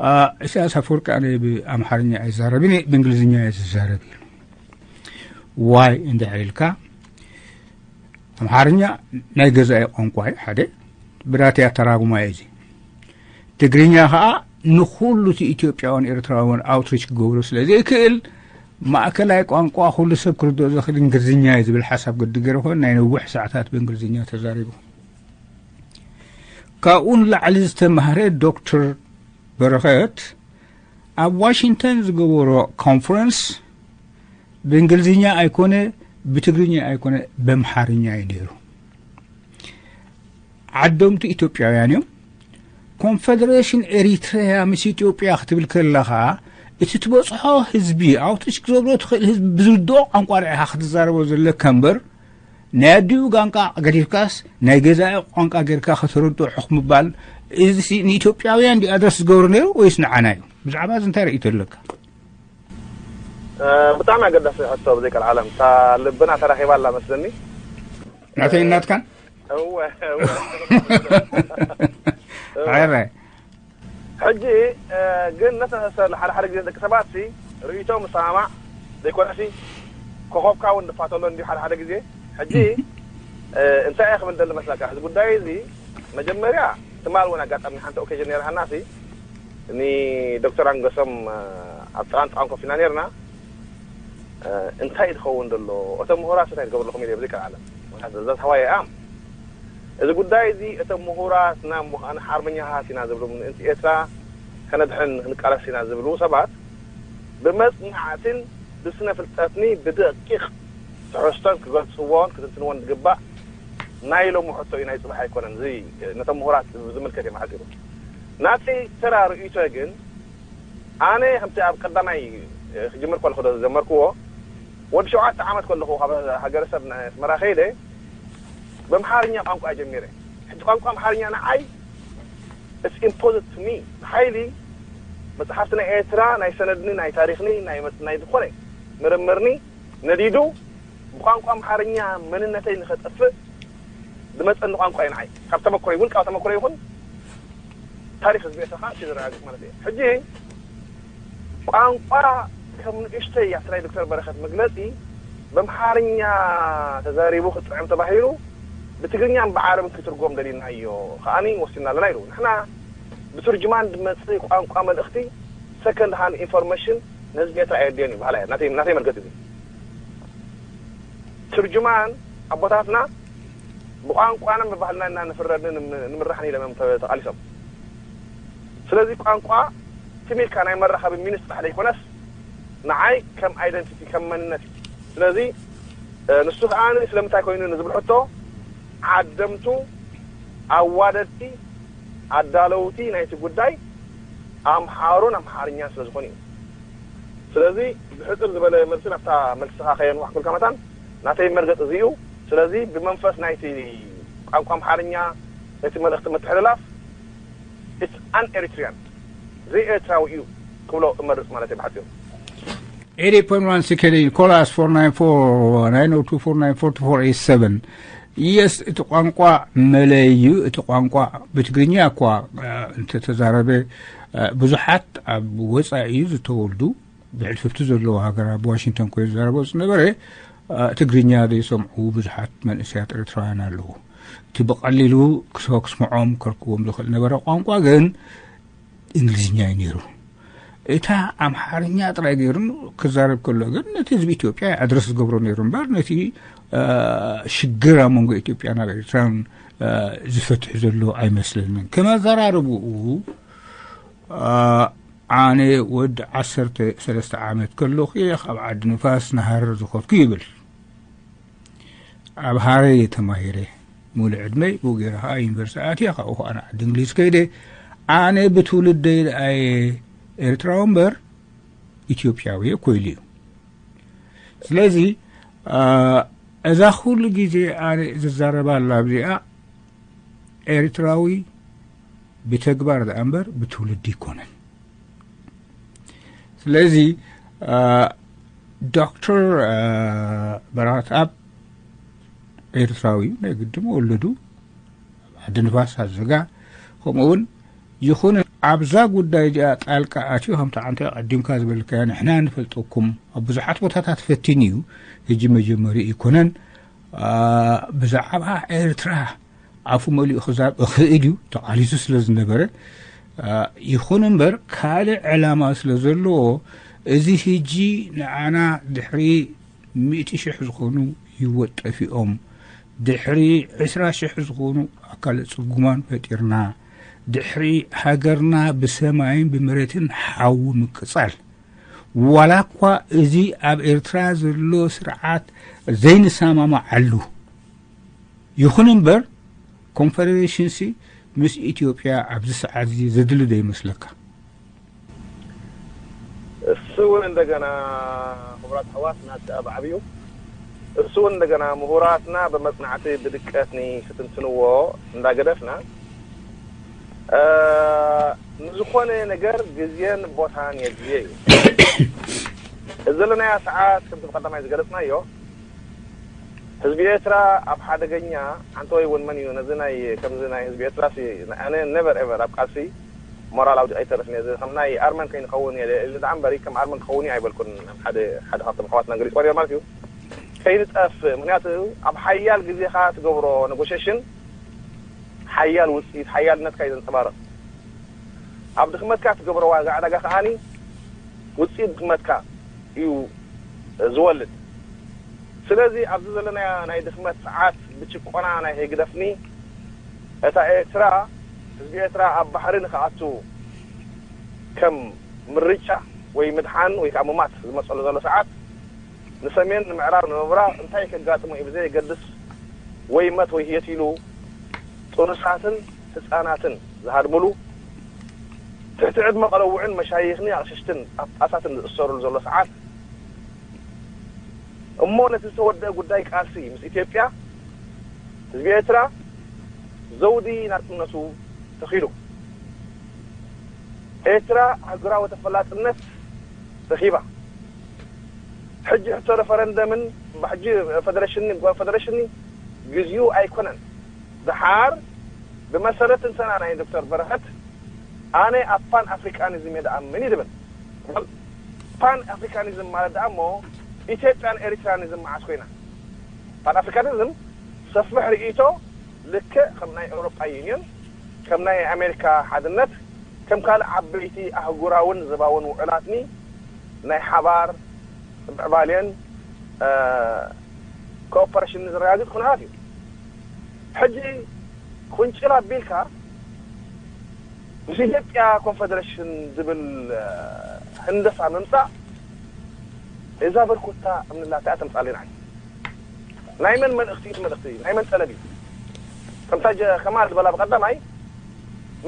አ፣ ኢሳያስ ኣፈወርቂ ኣነ ብኣምሓርኛ ኣይዛረብን እየ፣ ብእንግሊዝኛ እየ ዝዛረብ ኢሉ። ዋይ እንድሕር ኢልካ ኣምሓርኛ ናይ ገዛኢ ቋንቋ እዩ ሓደ፣ ብራትያ ተራጉማ እዩ እዚ። ትግርኛ ከዓ ንኩሉ እቲ ኢትዮጵያውን ኤርትራውን ኣውትሪች ክገብሮ ስለ ዘይክእል ማእከላይ ቋንቋ ኩሉ ሰብ ክርድኦ ዝኽእል እንግሊዝኛ እዩ ዝብል ሓሳብ ግዲ ገይረ ኮይኑ ናይ ነዊሕ ሰዓታት ብእንግሊዝኛ ተዛሪቡ። ካብኡ ንላዕሊ ዝተማህረ ዶክተር በረኸት ኣብ ዋሽንግተን ዝገበሮ ኮንፈረንስ ብእንግሊዝኛ ኣይኮነ ብትግርኛ ኣይኮነ በምሓርኛ እዩ ነይሩ። ዓዶምቲ ኢትዮጵያውያን እዮም። ኮንፌደሬሽን ኤሪትሪያ ምስ ኢትዮጵያ ክትብል ከለኻ እቲ ትበፅሖ ህዝቢ ኣውትሪች ክትገብሮ ትኽእል ህዝቢ ብዝርድኦ ቋንቋ ርኢኻ ክትዛረቦ ዘለካ እምበር ናይ ኣዲኡ ቋንቋ ገዲፍካስ ናይ ገዛኢ ቋንቋ ጌርካ ከተረድኦ ሕኽ ምባል፣ እዚ ንኢትዮጵያውያን ድዩ ኣድረስ ዝገብሮ ነይሩ ወይስ ንዓና እዩ? ብዛዕባ እዚ እንታይ ርእይቶ ኣለካ? ብጣዕሚ ኣገዳሲ ሕቶ። ብዘይ ቀልዓለም እታ ልብና ተራኺባ ኣላ መስለኒ። ናተይ እናትካን? እወ እወ። ሕራይ። ሕጂ ግን ነተሰል ሓደ ሓደ ግዜ ደቂ ሰባት ሲ ርእይቶ ምሰማማዕ ዘይኮነሲ ኮኸብካ እውን ድፋተሎ እንዲሁ ሓደ ሓደ ግዜ። ሕጂ እንታይ እየ ክብል ደሊ መስለካ? እዚ ጉዳይ እዚ መጀመርያ ትማል እውን ኣጋጣሚ ሓንቲ ኦኬዥን ነይርሃና ሲ ንዶክተር ኣንገሶም ኣብ ጥቓን ጥቓን ኮፍ ኢና ነርና። እንታይ እዩ ዝኸውን ዘሎ? እቶም ምሁራት እንታይ ትገብሩ ኣለኹም ኢለ ብዘይ ቀልዓለም። ምክንያቱ እዛ ተዋየ ኣም እዚ ጉዳይ እዚ እቶም ምሁራት ናብ ምዃን ሓርበኛታት ኢና ዝብሉ ምእንቲ ኤርትራ ከነድሕን ክንቃለስ ኢና ዝብሉ ሰባት ብመጽናዕትን ብስነ ፍልጠትኒ ብደቂቕ ትሕዝቶን ክገልጽዎን ክትንትንዎን ዝግባእ ናይ ሎሚ ሕቶ እዩ፣ ናይ ጽባሕ ኣይኮነን። እዚ ነቶም ምሁራት ዝምልከት እዮም ሓጺሩ። ናተይ ተራ ርእይቶ ግን ኣነ ከምቲ ኣብ ቀዳማይ ክጅምር ከለኹ ዶ ዝጀመርክዎ ወዲ ሸውዓተ ዓመት ከለኹ ካብ ሃገረሰብ ናይ ኣስመራ ከይደ ብኣምሓርኛ ቋንቋ ጀሚረ። ሕጂ ቋንቋ ኣምሓርኛ ንዓይ it's imposed to me ብሓይሊ መጽሓፍቲ ናይ ኤርትራ ናይ ሰነድኒ ናይ ታሪኽኒ ናይ መጽ- ናይ ዝኾነ ምርምርኒ ነዲዱ ብቋንቋ ኣምሓርኛ መንነተይ ንኸጠፍእ ዝመፀኒ ቋንቋ እዩ ንዓይ ካብ ተመክሮ ውልቃዊ ተመክሮ ይኹን ታሪክ ህዝቢ ኤርትራ ከዓ እቲ ዝረጋግፅ ማለት እዩ ሕጂ ቋንቋ ከም ንእሽተይ ኣብቲ ናይ ዶክተር በረኸት መግለፂ በምሓርኛ ተዛሪቡ ክጥዕም ተባሂሉ ብትግርኛን ብዓረብን ክትርጎም ደሊናዮ ከዓኒ ወሲና ኣለና ኢሉ ንሕና ብትርጅማን ዝመፅእ ቋንቋ መልእኽቲ ሰከንድ ሃንድ ኢንፎርሜሽን ንህዝቢ ኤርትራ ኣየድልዮን እዩ በሃላ እያ ናተይ ናተይ መርገፂ እዚ ትርጅማን ኣቦታትና ብቋንቋና ብባህልና ኢና ንፍረድን ንምራሕን ኢሎም እዮም ተቃሊሶም ስለዚ ቋንቋ ትም ኢልካ ናይ መራኸቢ ሚንስ ጥራሕ ዘይኮነስ ንዓይ ከም ኣይደንቲቲ ከም መንነት እዩ ስለዚ ንሱ ከዓ ስለምንታይ ኮይኑ ንዝብል ሕቶ ዓደምቱ ኣዋደድቲ ኣዳለውቲ ናይቲ ጉዳይ ኣምሓሩን ኣምሓርኛን ስለዝኾኑ እዩ ስለዚ ብሕፅር ዝበለ መልሲ ናብታ መልስኻ ከየንዋሕኩልካ መታን ናተይ መርገፂ እዚ እዩ ስለዚ ብመንፈስ ናይቲ ቋንቋ ኣምሓርኛ ነቲ መልእኽቲ ምትሕልላፍ it's an Eritrean ዘይ ኤርትራዊ እዩ ክብሎ እመርፅ ማለት እዩ ብሓፂሩ eighty point one C K D Nicholas four nine four nine oh two four nine four two four eight seven yes እቲ ቋንቋ መለይ እዩ እቲ ቋንቋ ብትግርኛ እኳ እንተተዛረበ ብዙሓት ኣብ ወፃኢ ዝተወልዱ ብሕልፍቲ ዘለዎ ሃገር ኣብ ዋሽንግተን ኮይኑ ዝዛረቦ ዝነበረ ትግርኛ ዘይሰምዑ ብዙሓት መንእሰያት ኤርትራውያን ኣለዉ። እቲ ብቐሊሉ ክስምዖም ከርክቦም ዝኽእል ነበረ ቋንቋ ግን እንግሊዝኛ እዩ ነይሩ። እታ ኣምሓርኛ ጥራይ ገይሩ ክዛረብ ከሎ ግን ነቲ ህዝቢ ኢትዮጵያ ኣድረስ ዝገብሮ ነይሩ እምበር ነቲ ሽግር ኣብ መንጎ ኢትዮጵያ ናብ ኤርትራን ዝፈትሕ ዘሎ ኣይመስለንን። ከም ኣዘራርብኡ ኣነ ወዲ ዓሰርተ ሰለስተ ዓመት ከለኹ እየ ካብ ዓዲ ንፋስ ንሃረር ዝኸድኩ ይብል። ኣብ ሃረር እየ ተማሂረ። ሙሉእ ዕድመይ ብኡ ገይረ ከዓ ዩኒቨርሲቲ ኣትየ ካብኡ ከዓ ንዓዲ እንግሊዝ ከይደ። ኣነ ብትውልደይ ደኣ እየ ኤርትራዊ እምበር ኢትዮጵያዊ እኮ ኢሉ እዩ። ስለዚ እዛ ኩሉ ግዜ ኣነ ዝዛረባ ኣላ ኣብዚኣ ኤርትራዊ ብተግባር ደኣ እምበር ብትውልዲ ኣይኮነን። ስለዚ ዶክተር በረኸት ኣብ ኤርትራዊ ናይ ግዲ መወለዱ ዓዲ ንፋስ ኣዘጋ ከምኡ እውን ይኹን ኣብዛ ጉዳይ እዚኣ ጣልቃ ኣትዩ ከምቲ ዓንተ ቀዲምካ ዝበልካዮ ንሕና ንፈልጠኩም ኣብ ብዙሓት ቦታታት ፈቲኑ እዩ። ሕጂ መጀመሪ ኣይኮነን። ብዛዕባ ኤርትራ ኣፉ መሊኡ ክዛብ እኽእል እዩ ተቓሊሱ ስለ ዝነበረ ይኹን እምበር ካልእ ዕላማ ስለ ዘለዎ እዚ ሕጂ ንዓና ድሕሪ ሚእቲ ሽሕ ዝኾኑ ህይወት ጠፊኦም ድሕሪ ዕስራ ሽሕ ዝኾኑ ኣካለ ጽጉማን ፈጢርና ድሕሪ ሃገርና ብሰማይን ብመሬትን ሓዊ ምቅጻል ዋላ እኳ እዚ ኣብ ኤርትራ ዘሎ ስርዓት ዘይንሰማማዓሉ ይኹን እምበር ኮንፈደሬሽንሲ ምስ ኢትዮጵያ ኣብዚ ሰዓት እዚ ዘድሊ ዶ ይመስለካ? እሱ እውን እንደገና ክቡራት ኣሕዋት ናቲ ኣብ ዓብዩ እሱ እውን እንደገና ምሁራትና ብመጽናዕቲ ብድቀት ንክትንትንዎ እንዳገደፍና፣ እ፣ ንዝኾነ ነገር ግዜን ቦታን የድልዮ እዩ። እዚ ዘለናዮ ሰዓት ከምቲ ብቐዳማይ ዝገለጽናዮ፣ ህዝቢ ኤርትራ ኣብ ሓደገኛ፣ ኣንተ ወይ እውን መን እዩ ነዚ ናይ፣ ከምዚ ናይ ህዝቢ ኤርትራ ሲ፣ ኣነ ነቨር ኤቨር ኣብ ቃልሲ ሞራል ኣውዲቐ ኣይተርፍን እየ። እዚ ከም ናይ ኣርመን ከይንኸውን እየ ኢለ ደኣ እምበሪ፣ ከም ኣርመን ክኸውን እዩ ኣይበልኩን። ሓደ፣ ሓደ ካብቶም ኣሕዋትና ገሊጽዎ ነይሩ ማለት እዩ። ከይንጠፍእ፣ ምኽንያቱ ኣብ ሓያል ግዜኻ ትገብሮ ኔጎሽሽን ሓያል ውጽኢት ሓያልነትካ እዩ ዘንጸባርቕ። ኣብ ድኽመትካ ትገብሮ ዋጋ ዕዳጋ ከኣኒ ውጽኢት ድኽመትካ እዩ ዝወልድ። ስለዚ ኣብዚ ዘለናዮ ናይ ድኽመት ሰዓት ብጭቆና ናይ ህግደፍኒ እታ ኤርትራ፣ ህዝቢ ኤርትራ ኣብ ባሕሪ ንኽኣቱ ከም ምርጫ ወይ ምድሓን ወይ ከዓ ምማት ዝመጸሉ ዘሎ ሰዓት፣ ንሰሜን፣ ንምዕራብ፣ ንምብራቕ እንታይ ከጋጥሞ እዩ ብዘየገድስ ወይ መት ወይ ህየት ኢሉ ጥኑሳትን ህፃናትን ዝሃድምሉ፣ ትሕቲ ዕድመ ቆለውዕን መሻይኽኒ ኣቕሽሽትን ጳጳሳትን ዝእሰሩሉ ዘሎ ሰዓት እሞ ነቲ ዝተወደአ ጉዳይ ቃልሲ ምስ ኢትዮጵያ ህዝቢ ኤርትራ ዘውዲ ናጽነቱ ተኺሉ። ኤርትራ ኣህጉራዊ ተፈላጥነት ረኺባ። ሕጂ ሕቶ ረፈረንደምን ሕጂ ፈደረሽን ጓል ፈደረሽን ግዜኡ ኣይኮነን። ደሓር ብመሰረት ትንተና ናይ ዶክተር በረኸት ኣነ ኣብ ፓን ኣፍሪካኒዝም እየ ደኣምን እዩ ዝብል። ፓን ኣፍሪካኒዝም ማለት ደኣ እሞ ኢትዮጵያን ኤሪትራኒዝም መዓስ ኮይና? ፓን ኣፍሪካኒዝም ሰፊሕ ርእይቶ ልክዕ ከም ናይ ኤውሮጳ ዩኒየን፣ ከም ናይ ኣሜሪካ ሓድነት፣ ከም ካልእ ዓበይቲ ኣህጉራውን ዘባውን ውዕላትኒ ናይ ሓባር ምዕባሌን ኮኦፐሬሽን ዘረጋግጽ ኩነታት እዩ። ሕጂ ቁንጭል ኣቢልካ ምስ ኢትዮጵያ ኮንፈደሬሽን ዝብል ህንደሳ ምምጻእ እዛ በርኮታ እምንላታ እያ ተምጻልና። ናይ መን መልእኽቲ እዩ እቲ መልእኽቲ? ናይ መን ጠለብ እዩ? ከምታ ጀ-፣ ከማል ዝበላ ብቐዳማይ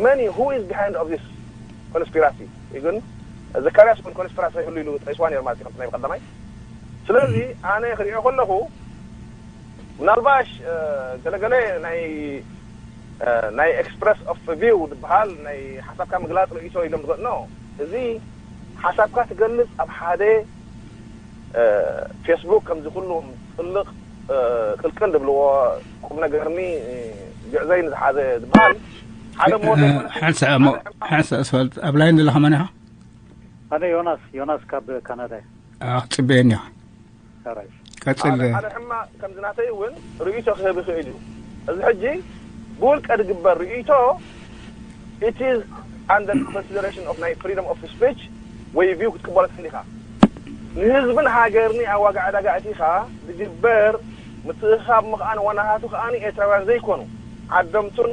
መን እዩ? Who is behind of this conspiracy? ግን ዘካርያስ እውን ኮንስፒራሲ ይህሉ ኢሉ ጠይስዋ ነይሩ ማለት እዩ ከምቲ ናይ ብቐዳማይ። ስለዚ ኣነ ክሪኦ ከለኹ ምናልባሽ ገለገለ ናይ ናይ ኤክስፕረስ ኦፍ ቪው ዝበሃል ናይ ሓሳብካ ምግላፅ ርእይቶ ኢሎም ዝገጥኖ እዚ ሓሳብካ ትገልፅ ኣብ ሓደ ፌስቡክ ከምዚ ኩሉ ጥልቕ ቅልቅል ዝብልዎ ቁም ነገርኒ ግዕዘይ ንዝሓዘ ዝበሃል ሓደ ሞተ ሓንሳ ሓንሳ ኣስፋልት ኣብ ላይን ዘለኻ መን ኢኻ? ኣነ ዮናስ ዮናስ ካብ ካናዳ እየ። ኣኽጽበየኒ ኢኻ። ሰራይ ቀጽል። ሓደ ሕማቕ ከምዚ ናተይ እውን ርእይቶ ክህብ ይኽእል እዩ። እዚ ሕጂ ብውልቀ ዝግበር ርእይቶ it is under consideration of ናይ freedom of speech ወይ ቪው ክትቅበሎ ትኽእል ኢኻ። ንህዝብን ሃገርኒ ኣብ ዋጋ ዕዳጋ ኣእቲኻ ዝግበር ምትእኽኻብ ምኽኣን ዋናታቱ ከኣ ኤርትራውያን ዘይኮኑ ዓደምቱን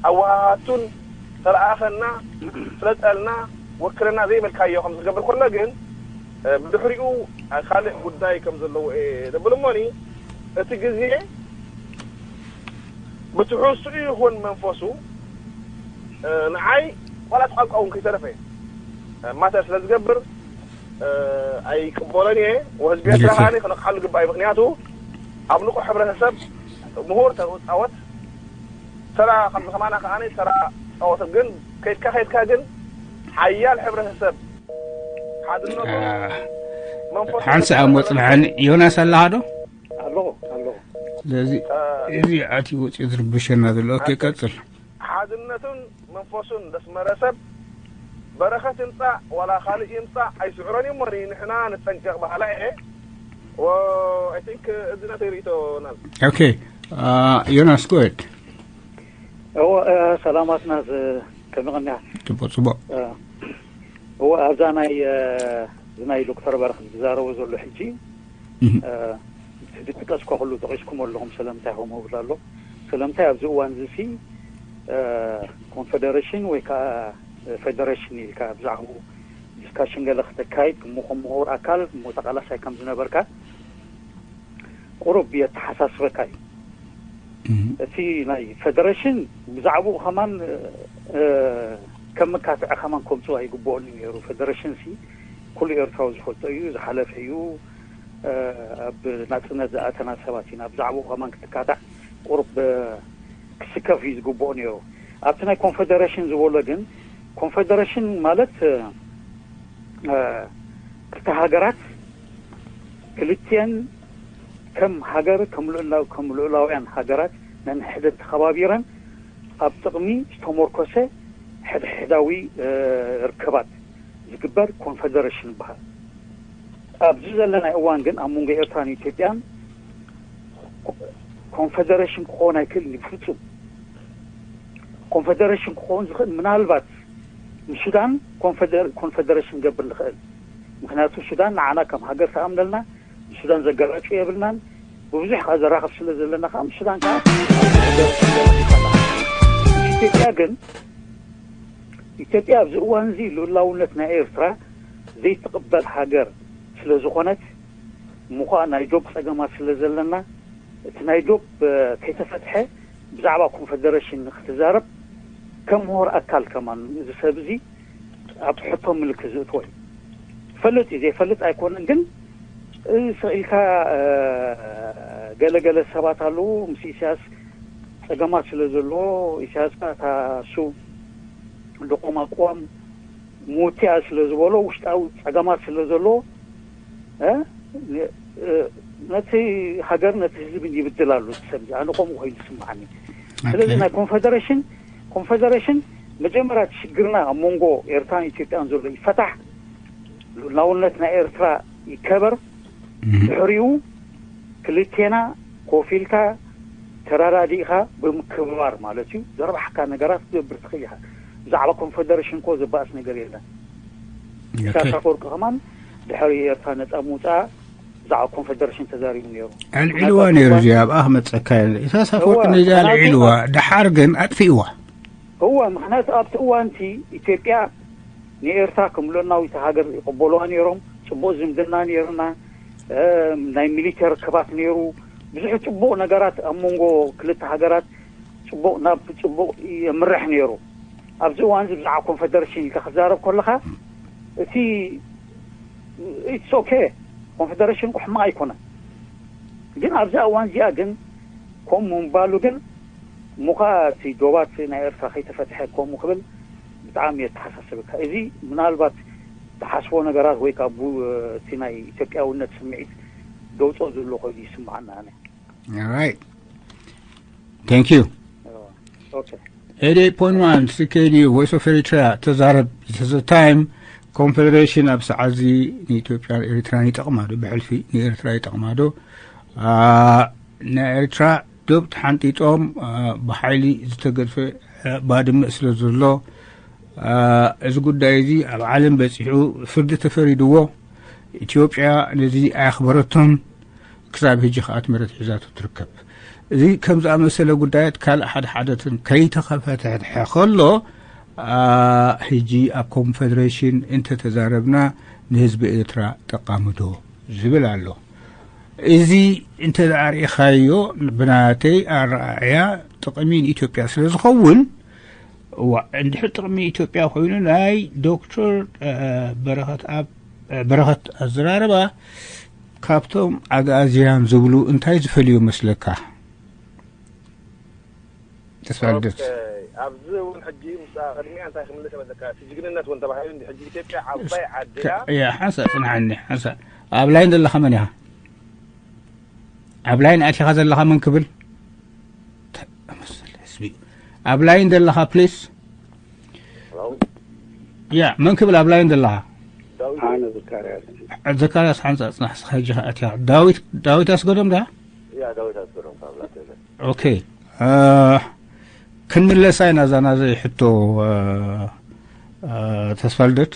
ኣወሃሃቱን ተለኣኸና ስለጠልና ወክለና ዘይበልካዮ ከም ዝገብር ከሎ ግን ብድሕሪኡ ካልእ ጉዳይ ከም ዘለዎ እየ ዘብል እሞኒ እቲ ግዜ ብትሕዝትኡ ይኹን መንፈሱ ንዓይ ዋላ እቲ ቋንቋ እውን ከይተረፈ ማተር ስለ ዝገብር ኣይቅበሎን እየ። ወህዝቢ ኤርትራ ከኣ ክነቕሓሉ ግባእ እዩ። ምክንያቱ ኣብ ንቑሕ ሕብረተሰብ ምሁር ተፃወት ተራ ከምዚ ከማና ከኣ ተራ ፃወት ግን ከይድካ ከይድካ ግን ሓያል ሕብረተሰብ ሓድነቱ መንፈሱ ሓንሳእ እሞ ጽንሓኒ። ዮናስ ኣለኻ ዶ? ኣለኹ ኣለኹ። ስለዚ እዚ ኣትዩ ወፂኡ ዝርብሸና ዘሎ። ኦኬ ቀጽል። ሓድነቱን መንፈሱን ዘስመረ ሰብ በረኸት ይምጻእ ዋላ ካልእ ይምጻእ ኣይስዕሮን እዩ እሞ ንሕና ንጠንቀቕ በሃላይ እየ። I think እዚ ናተይ ርእይቶ ናል። ኦኬ ዮናስ ጎድ። እዎ ሰላማትና ከመቐንያ። ጽቡቕ ጽቡቕ። እዎ ኣብዛ ናይ ናይ ዶክተር በረኸት ዝዛረቦ ዘሎ ሕጂ እቲ ዝጥቀስ ከኽሉ ጠቂስኩም ኣለኹም። ስለምንታይ ከምኡ እብል ኣሎ? ስለምንታይ ኣብዚ እዋን እዚ ሲ ኮንፌደሬሽን ወይ ከዓ ፌደሬሽን ኢልካ ብዛዕባኡ ዲስካሽን ገለ ክተካይድ እሞ ከም ምሁር ኣካል እሞ ተቃላሳይ ከም ዝነበርካ ቁሩብ የተሓሳስበካ እዩ። እቲ ናይ ፌደሬሽን ብዛዕባኡ ከማን ከም መካትዒ ከማን ከምፅኡ ኣይግበኦን እዩ ነይሩ። ፌደሬሽን ሲ ኩሉ ኤርትራዊ ዝፈልጦ እዩ፣ ዝሓለፈ እዩ። ኣብ ናጽነት ዝኣተና ሰባት ኢና። ብዛዕባኡ ከማን ክትካታዕ ቁሩብ ክስከፍ እዩ ዝግብኦ ነይሩ። ኣብቲ ናይ ኮንፌደሬሽን ዝበሎ ግን፣ ኮንፌደሬሽን ማለት ክልተ ሃገራት ክልቲኤን ከም ሃገር ከም ልኡላውያን ሃገራት ነንሕድን ተኸባቢረን ኣብ ጥቕሚ ዝተሞርኮሰ ሕድሕዳዊ ርክባት ዝግበር ኮንፌደሬሽን ይበሃል። ኣብዚ ዘለናይ እዋን ግን ኣብ መንጎ ኤርትራን ኢትዮጵያን ኮንፌደሬሽን ክኸውን ኣይክእልን እዩ ብፍጹም። ኮንፌደሬሽን ክኸውን ዝኽእል ምናልባት ንሱዳን ኮንፌደሬሽን ገብር ንኽእል። ምክንያቱ ሱዳን ንዓና ከም ሃገር ትኣምነልና፣ ንሱዳን ዘገራጩ የብልናን። ብብዙሕ ከዓ ዘራኽብ ስለ ዘለና ከዓ ምስ ሱዳን ከዓ ኢትዮጵያ ግን ኢትዮጵያ ኣብዚ እዋን እዚ ልኡላውነት ናይ ኤርትራ ዘይትቕበል ሃገር ስለ ዝኾነት፣ ምዃ ናይ ዶብ ጸገማት ስለ ዘለና፣ እቲ ናይ ዶብ ከይተፈትሐ ብዛዕባ ኮንፌደሬሽን ንክትዛረብ ከም ምሁር ኣካል ከማን እዚ ሰብ እዚ ኣብ ሕቶ ምልክት ዝእትዎ እዩ። ፈልጥ እዩ ዘይፈልጥ ኣይኮነን፣ ግን ስቕ ኢልካ ገለገለ ሰባት ኣለዉ ምስ ኢሳያስ ጸገማት ስለ ዘለዎ፣ ኢሳያስ ከኣ እታ እሱ ደቆም ኣቅዋም ምውትያ ስለ ዝበሎ፣ ውሽጣዊ ጸገማት ስለ ዘለዎ፣ ነቲ ሃገር ነቲ ህዝብን ይብድል ኣሎ እቲ ሰብ። ኣነ ከምኡ ኮይኑ ዝስምዓኒ። ስለዚ ናይ ኮንፌደሬሽን ኮንፌደሬሽን መጀመርያ እቲ ሽግርና ኣብ መንጎ ኤርትራን ኢትዮጵያን ዘሎ ይፈታሕ፣ ልኡላውነት ናይ ኤርትራ ይከበር። ድሕሪኡ ክልቴና ኮፍ ኢልካ ተረዳዲእኻ ብምክብባር ማለት እዩ፣ ዘርባሕካ ነገራት ክትገብር ትኽእል ኢኻ። ብዛዕባ ኮንፌደሬሽን እኮ ዘባእስ ነገር የለን። ኢሳያስ ኣፈወርቂ ከማን ድሕሪ ኤርትራ ነጻ ምውጻኣ ብዛዕባ ኮንፌደሬሽን ተዛሪቡ ነይሩ። ኣልዒልዋ ነይሩ። እዚኣ ኣብኣ ክመጸካ ኢሳያስ ኣፈወርቂ ነዚኣ ኣልዒልዋ፣ ደሓር ግን ኣጥፊእዋ። እወ፣ ምክንያቱ ኣብቲ እዋንቲ ኢትዮጵያ ንኤርትራ ከም ልኡላዊት ሃገር ይቕበልዋ ነይሮም። ጽቡቕ ዝምድና ነይርና። ናይ ሚሊተሪ ርክባት ነይሩ። ብዙሕ ጽቡቕ ነገራት ኣብ መንጎ ክልተ ሃገራት ጽቡቕ ናብ ጽቡቕ የምርሕ ነይሩ። ኣብዚ እዋን እዚ ብዛዕባ ኮንፌደሬሽን ኢልካ ክዛረብ ከለኻ፣ እቲ ኢትስ ኦኬ፣ ኮንፌደሬሽን ሕማቕ ኣይኮነን። ግን ኣብዛ እዋን እዚኣ ግን ከምኡ ምባሉ ግን እሞ ኸኣ እቲ ዶባት ናይ ኤርትራ ከይተፈትሐ ከምኡ ክብል ብጣዕሚ የተሓሳስበካ። እዚ ምናልባት ዝሓስቦ ነገራት ወይ ከዓ እቲ ናይ ኢትዮጵያውነት ስምዒት ደውፅኦ ዘሎ ኮይኑ ይስምዓና ኣነ። Alright. Thank you. ኦኬ። ኤይት ኤይት ፖይንት ዋን C K D U Voice of Eritrea ተዛረብ። This is the time. ኮንፌደሬሽን ኣብ ሰዓት እዚ ንኢትዮጵያን ኤርትራን ይጠቕማ ዶ? ብሕልፊ ንኤርትራ ይጠቕማ ዶ? ናይ ኤርትራ ዶብ ተሓንጢጦም ብሓይሊ ዝተገድፈ ባድመ ስለ ዘሎ እዚ ጉዳይ እዚ ኣብ ዓለም በፂሑ ፍርዲ ተፈሪድዎ። ኢትዮጵያ ነዚ ኣየኽበረቶን። ክሳብ ሕጂ ከኣ እቲ መሬት ሒዛቶ ትርከብ። እዚ ከም ዝኣመሰለ ጉዳያት ካልእ ሓደ ሓደትን ከይተኸፈተሐ ከሎ ሕጂ ኣብ ኮንፌደሬሽን እንተተዛረብና ንህዝቢ ኤርትራ ጠቃሚ ዶ ዝብል ኣሎ። እዚ እንተ ደኣ ርኢኻዮ ብናተይ ኣረኣእያ ጥቕሚ ንኢትዮጵያ ስለ ዝኸውን እዋ እንድሕር ጥቕሚ ኢትዮጵያ ኮይኑ ናይ ዶክተር በረኸት ኣብ በረኸት ኣዘራርባ ካብቶም ኣግኣዝያን ዝብሉ እንታይ ዝፈልዮ መስለካ? ተስፋ ልደት። ኣብዚ እውን ሕጂ ምስ ቅድሚያ እንታይ ክምልስ መለካ እቲ ጅግንነት እውን ተባሂሉ እንዲ ሕጂ ኢትዮጵያ ዓባይ ዓዲ እያ። እያ ሓንሳ ጽንሓኒ ሓንሳ ኣብ ላይን ዘለኻ መን ኢኻ? ኣብ ላይን ኣቲኻ ዘለኻ መን ክብል? ተመሰለ ህዝቢ ኣብ ላይን ዘለኻ ፕሊስ ያ መን ክብል ኣብ ላይን ዘለኻ? ዳዊት ኣነ ዘካርያስ ዘካርያስ ሓንሳ ጽናሕ ስኻ ሕጂ ኣቲኻ ዳዊት ዳዊት ኣስገዶም ዳ ያ ዳዊት ኣስገዶም ካብ ላተዘ ኦኬ ክንምለሳ ኢና እዛ ናዘይ ሕቶ ተስፋልደት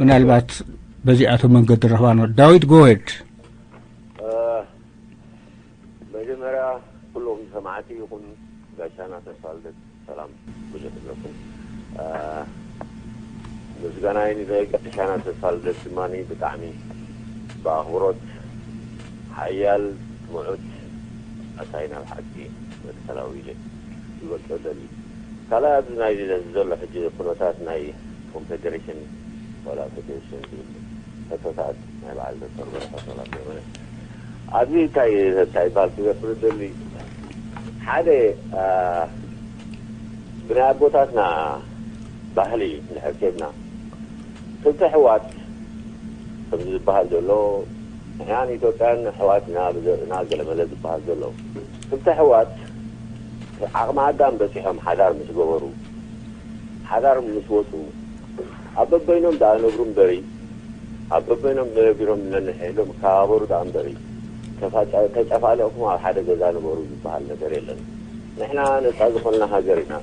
ምናልባት በዚኣቶ መንገዲ ረኽባ ነው ዳዊት ጎሄድ መጀመርያ ኩሎም ሰማዕቲ ይኹን ጋሻና ተስፋልደት ሰላም ብዙሕ ይብለኩም። ምስጋናይ ንዘይ ጋሻና ተስፋልደት ድማ ብጣዕሚ ብኣኽብሮት ሓያል ምዑት ኣታይ ናብ ሓቂ መትከላዊ ኢለ ዝገልጾ ደሊ ካልኣይ ኣብዚ ናይ ዘሎ ሕጂ ኩነታት ናይ ኮንፌዴሬሽን ዋላ ፌዴሬሽን ዝብል ሕቶታት ናይ በዓል ዶክተር በረኸት ወላ ዘይኮነ ኣብዚ እንታይ እንታይ ይበሃል ክዘክር ደሊ ሓደ ብናይ ኣቦታትና ባህሊ እንድሕር ኬድና ክልተ ኣሕዋት ከምዚ ዝበሃል ዘሎ ንሕናን ኢትዮጵያን ኣሕዋት ኢና ብዘርእና ገለመለ ዝበሃል ዘሎ ክልተ ኣሕዋት ዓቕሚ ኣዳም በፂሖም ሓዳር ምስ ገበሩ ሓዳር ምስ ወፁ ኣብ በበይኖም ደኣ ነብሩ እምበሪ ኣብ በበይኖም ነቢሮም ነንሕሎም ይከባበሩ ደኣ እምበሪ ተፋጫ- ተጨፋሊቕኩም ኣብ ሓደ ገዛ ንበሩ ዝበሃል ነገር የለን። ንሕና ነፃ ዝኾንና ሃገር ኢና።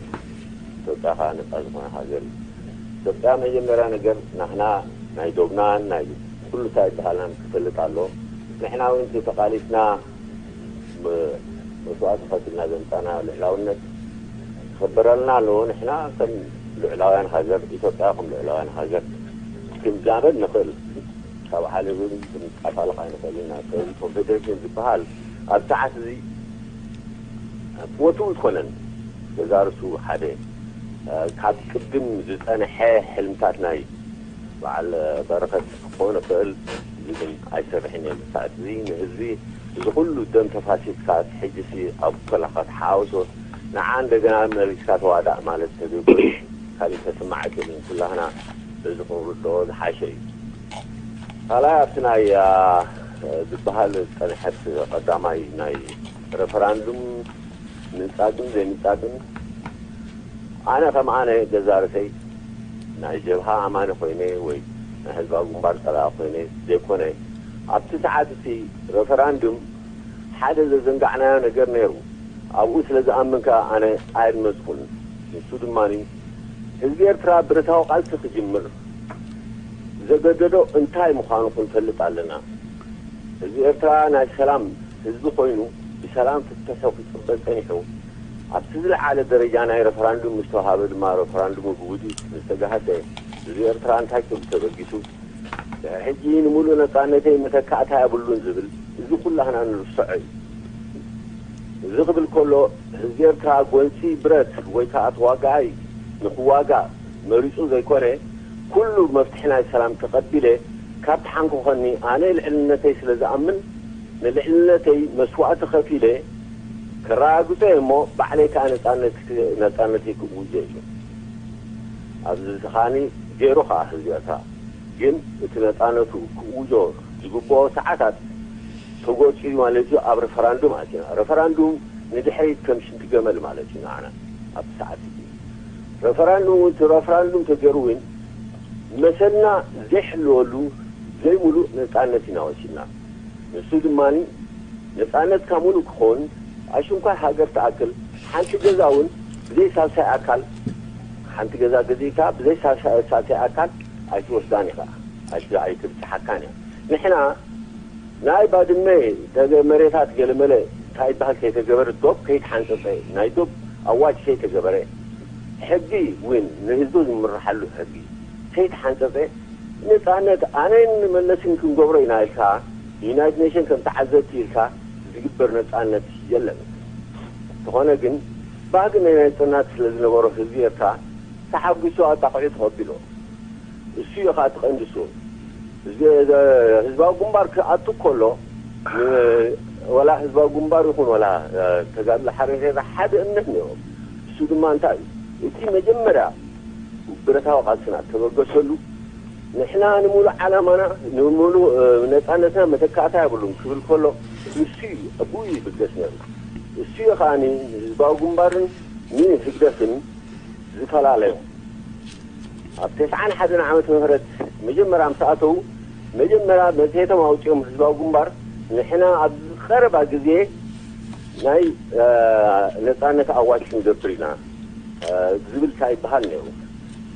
ኢትዮጵያ ከዓ ነፃ ዝኾነ ሃገር እዩ። ኢትዮጵያ መጀመርያ ነገር ናህና ናይ ዶብናን ናይ ኩሉ እንታይ ይበሃልናን ክፈልጥ ኣሎ። ንሕና እውን ተቃሊስና መስዋእቲ ከፊልና ዘምፃና ልዕላውነት ክኽበረልና ኣለዎ። ንሕና ከም ልዕላውያን ሃገር ኢትዮጵያ ከም ልዕላውያን ሃገር ክንዛመድ ንኽእል ካብ ዓለምን ክንጣፋልቕ ኣይንኽእል ኢና። ስለዚ ኮንፌዴሬሽን ዝበሃል ኣብ ሰዓት እዚ ቦትኡ ዝኾነን ገዛ ርሱ ሓደ ካብ ቅድም ዝፀንሐ ሕልምታት ናይ በዓል በረኸት ክኾን ይኽእል። እዚ ግን ኣይሰርሕን እዮም። ሰዓት እዚ ንህዝቢ እዚ ኩሉ ደም ተፋሲስካ ሕጂ ሲ ኣብ ኮላኻ ተሓዋውሶ ንዓ እንደገና መሊስካ ተዋዳእ ማለት ተዘይኮይኑ ካሊእ ተስማዕ ኣይክእልን። ኩላህና በዚ ክንርድኦ ዝሓሸ እዩ። ካልኣይ ኣብቲ ናይ ዝበሃል ዝፀንሐት ቀዳማይ ናይ ረፈራንዱም ምንፃግን ዘይምንፃግን ኣነ ከም ኣነ ገዛ ርእሰይ ናይ ጀብሃ ኣማኒ ኮይነ ወይ ናይ ህዝባዊ ግንባር ፀላኢ ኮይነ ዘይኮነ ኣብቲ ሰዓት እቲ ረፈራንዱም ሓደ ዘዘንጋዕናዮ ነገር ነይሩ። ኣብኡ ስለ ዝኣምን ከዓ ኣነ ኣየድመፅኩን። ንሱ ድማ ህዝቢ ኤርትራ ብረታዊ ቃልሲ ክጅምር ዘገደዶ እንታይ ምዃኑ ክንፈልጥ ኣለና። ህዝቢ ኤርትራ ናይ ሰላም ህዝቢ ኮይኑ ብሰላም ፍተሻ ክፅበ ፀኒሑ ኣብቲ ዝለዓለ ደረጃ ናይ ረፈራንዱም ምስ ተዋሃበ ድማ ረፈራንዱሙ ብውድኢት ምስ ተጋህሰ ህዝቢ ኤርትራ እንታይ ክብል ተበጊሱ ድሕሪ ሕጂ ንምሉእ ነፃነተይ መተካእታ የብሉን ዝብል እዚ ኩላህና ንርስዖ እዩ። እዚ ክብል ከሎ ህዝቢ ኤርትራ ጎንፂ ብረት ወይ ከዓ ተዋጋኣይ ንክዋጋእ መሪፁ ዘይኮነ ኩሉ መፍትሒ ናይ ሰላም ተቐቢለ ካብ ተሓንኮኸኒ ኣነ ልዕልነተይ ስለ ዝኣምን ንልዕልነተይ መስዋእቲ ከፊለ ከረጋግፀ እሞ ባዕለይ ከዓ ነፃነተይ ክእውጀ እዩ። ኣብዚ ዝኻኒ ገይሩ ከዓ ህዝቢ ኤርትራ ግን እቲ ነፃነቱ ክእውጆ ዝግብኦ ሰዓታት ተጎፂ ማለት እዩ ኣብ ረፈራንዱም ኣቲና ረፈራንዱም ንድሕሪት ከም ሽንቲ ገመል ማለት እዩ ንዓና ኣብቲ ሰዓት እቲ ረፈራንዱም እውን እቲ ረፈራንዱም ተገይሩ እውን መሰልና ዘይሕለወሉ ዘይሙሉእ ነፃነት ኢና ወሲድና ንሱ ድማ ነፃነትካ ሙሉእ ክኸውን ኣሽንኳይ ሃገር ትኣክል ሓንቲ ገዛ እውን ብዘይ ሳልሳይ ኣካል ሓንቲ ገዛ ገዚእካ ብዘይ ሳልሳይ ኣካል ኣይትወስዳን ኢኻ ኣይትብፅሓካን እያ ንሕና ናይ ባድመ መሬታት ገለመለ እንታይ ይበሃል ከይተገበረ ዶብ ከይተሓንፀፀ ናይ ዶብ ኣዋጅ ከይተገበረ ሕጊ እውን ንህዝቡ ዝምርሓሉ ሕጊ ከይተሓንፀፀ ነፃነት ኣነን መለስን ክንገብሮ ኢና ኢልካ ንዩናይትድ ኔሽን ከም ተዓዘብቲ ኢልካ ዝግበር ነፃነት የለን። እንተኾነ ግን ባህጊ ናይ ናይ ፅናት ስለ ዝነበሮ ህዝቢ ኤርትራ ተሓጒሱ ኣጣቕዑ ተቐቢሎ። እሱ እዩ ከዓ እቲ ቀንዲ እሱ ህዝባዊ ግንባር ክኣቱ ከሎ ወላ ህዝባዊ ግንባር ይኹን ወላ ተጋድሎ ሓርነት ኤርትራ ሓደ እምነት ነይሮም። እሱ ድማ እንታይ እዩ እቲ መጀመርያ ብረታዊ ቃልስና ተበገሰሉ ንሕና ንምሉእ ዓላማና ንምሉእ ነፃነትና መተካእታ የብሉን ክብል ከሎ ንሱ እዩ ኣብኡ ይብገስ ነይሩ። እሱ እዩ ከዓ ንህዝባዊ ግንባርን ንህግደፍን ዝፈላለዮም። ኣብ ተስዓን ሓደን ዓመተ ምህረት መጀመርያ ምስ ኣተዉ መጀመርያ መፅሄቶም ኣውፂኦም ህዝባዊ ግንባር ንሕና ኣብ ቀረባ ግዜ ናይ ነፃነት ኣዋጅ ክንገብር ኢና ዝብል እንታይ ይበሃል ነይሩ።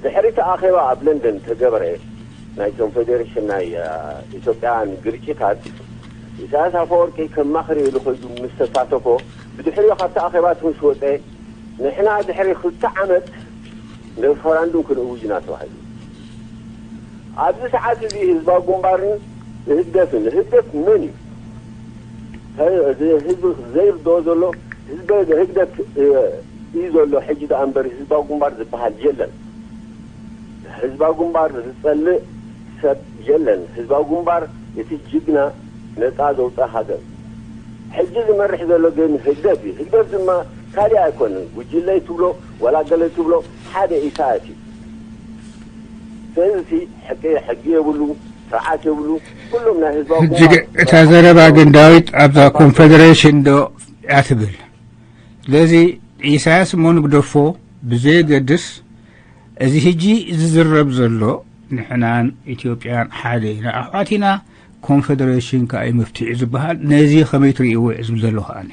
ድሕሪ እቲ ኣኼባ ኣብ ለንደን ተገበረ ናይ ኮንፌዴሬሽን ናይ ኢትዮጵያን ግርጭታት ኢሳያስ ኣፈወርቂ ከም ማኽሪ ኢሉ ከይዱ ምስ ተሳተፎ ብድሕሪኡ ካብቲ ኣኼባ ምስ ወፀ ንሕና ድሕሪ ክልተ ዓመት ሬፈራንዱም ክንእውጅ ኢና ተባሂሉ። ኣብዚ ሰዓት እዚ ህዝባዊ ግንባርን ህግደፍን፣ ህግደፍ መን እዩ? እዚ ህዝቢ ዘይርድኦ ዘሎ ህዝቢ ህግደፍ እዩ ዘሎ ሕጂ ደኣ እምበር ህዝባዊ ግንባር ዝበሃል የለን። ህዝባዊ ግንባር ዝጸልእ ሰብ የለን። ህዝባዊ ግንባር እቲ ጅግና ነጻ ዘውፅእ ሃገር ሕጂ ዝመርሕ ዘሎ ግን ህግደፍ እዩ። ህግደፍ ድማ ካልእ ኣይኮነን። ጉጅለ ትብሎ ዋላ ገለ ትብሎ ሓደ ኢሳያስ እዩ። ስለዚ ሕቂ ሕጊ የብሉ፣ ስርዓት የብሉ። ኩሎም ናይ ህዝባዊ ሕጂ ግንባር እታ ዘረባ ግን ዳዊት ኣብዛ ኮንፌደሬሽን ዶ እያ ትብል? ስለዚ ኢሳያስ እሞ ንግደፎ ብዘየገድስ፣ እዚ ሕጂ ዝዝረብ ዘሎ ንሕናን ኢትዮጵያን ሓደ ኢና፣ ኣሕዋት ኢና፣ ኮንፌደሬሽን ከኣ እዩ መፍትሒ ዝበሃል። ነዚ ከመይ ትርእይዎ እየ ዝብል ዘለኹ ኣነ።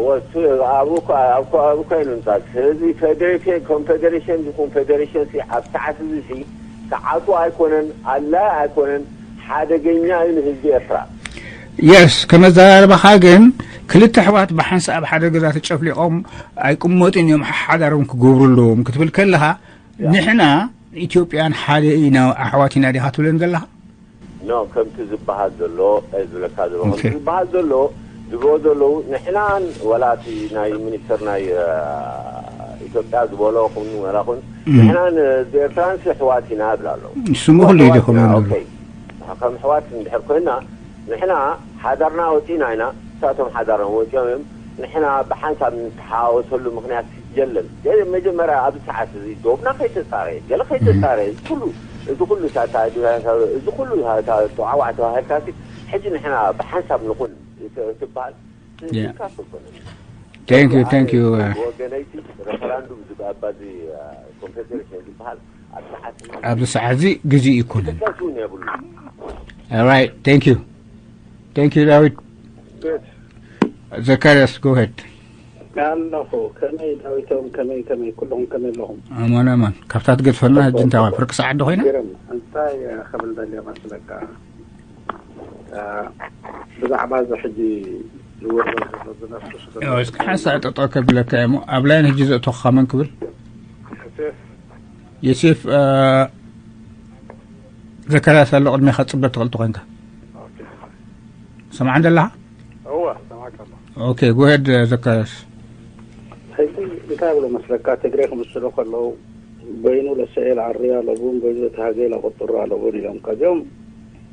ወሱ ኣብኡ እኮ ኣብኡ እኮ ኣይንምጻእ። ስለዚ ፌዴሬሽን ኮንፌዴሬሽን እዚ ኮንፌዴሬሽን ሲ ኣብ ሰዓት እዚ ሲ ሰዓቱ ኣይኮነን፣ ኣድላይ ኣይኮነን፣ ሓደገኛ እዩ ንህዝቢ ኤርትራ። የስ፣ ከመዘራርባኻ ግን ክልተ ኣሕዋት ብሓንሳእ ኣብ ሓደ ገዛ ተጨፍሊቖም ኣይቅመጡን እዮም፣ ሓዳሮም ክገብሩ ኣለዎም ክትብል ከለኻ ንሕና ኢትዮጵያን ሓደ ኢና፣ ኣሕዋት ኢና ዲኻ ትብለን ዘለኻ? ኖ፣ ከምቲ ዝበሃል ዘሎ፣ እ፣ ዝብለካ ዘለኹ፣ ኦኬ። ዝበሃል ዘሎ፣ ዝብሎ ዘለዉ፣ ንሕናን ወላ እቲ ናይ ሚኒስተር ናይ፣ እ፣ ኢትዮጵያ ዝበሎ ኹን ወላ ኹን፣ እም። ንሕናን፣ እ፣ ኤርትራን ሲ ኣሕዋት ኢና ይብል ኣለዉ። ንሱ ምኹሉ እዩ ኣሕዋት ዲኹም ኢና፣ ይብሉ። ኦኬ። ከም ኣሕዋት እንድሕር ኮይና፣ ንሕና ሓዳርና ወጺእና ኢና፣ ንሳቶም ሓዳሮም ወጺኦም እዮም። ንሕና ብሓንሳብ ንተሓዋወሰሉ ምኽንያት የለን። ገለ መጀመርያ ኣብዚ ሰዓት እዚ ዶብና ከይተጻረየ፣ ገለ ከይተጻረየ፣ እዚ ኩሉ፣ እዚ ኩሉ ሳታ፣ እዚ ኩሉ ሳታ፣ ተዋዕዋዕ ተባሂልካ ሲ፣ ሕጂ ንሕና ብሓንሳብ ንኹን ት-፣ ትበሃል። Yeah. ትካፍ ኣይኮነን። Thank you, thank you, uh, ወገነይቲ፣ ሬፈራንዱም ዝግ-፣ ኣባዚ፣ uh, ኮንፌዴሬሽን ዝበሃል ኣብ ሰዓት እዚ ኣብዚ ሰዓት እዚ ግዜ ኣይኮነን። ክጥቀስ እውን የብሉን። All right, thank you. Thank you, ዳዊት። Good. ዘካርያስ፣ go ahead. ኣለኹ። ከመይ ዳዊቶም፣ ከመይ፣ ከመይ፣ ኩልኹም ከመይ ኣለኹም? ኣማን፣ ኣማን። ካብታ ትገድፈና ሕጂ እንታይ፣ ፍርቂ ሰዓት ዶ ኮይና? ግርም፣ እንታይ ክብል ደልየ መስለካ? አ፣ ብዛዕባ እዚ ሕጂ ዝወርወር ዘሎ ዝነሱ ስለ ያው፣ እስኪ ሓንሳእ ጠጠው ከብለካ እየ እሞ፣ ኣብ ላይን ሕጂ ዘእተኹኻ መን ክብል? ዮሴፍ። ዮሴፍ፣ አ፣ ዘካርያስ ኣሎ፣ ቅድሜኻ ትጽበ ትኽእል ተኾይንካ። ኦኬ። ሰማዕ እንደለኻ? እወ፣ ሰማዕካ ኣለኹ። ኦኬ፣ go ahead፣ ዘካርያስ። ሕጂ እንታይ ብሎ መስለካ፣ ትግሬ ክምስሉ ከለዉ፣ በይኑ ለሰኤል ዓርያ ኣለቡን፣ በይኑ ለተሃጌ ለቁጥሩ ኣለቡን ኢሎም። ከዚኦም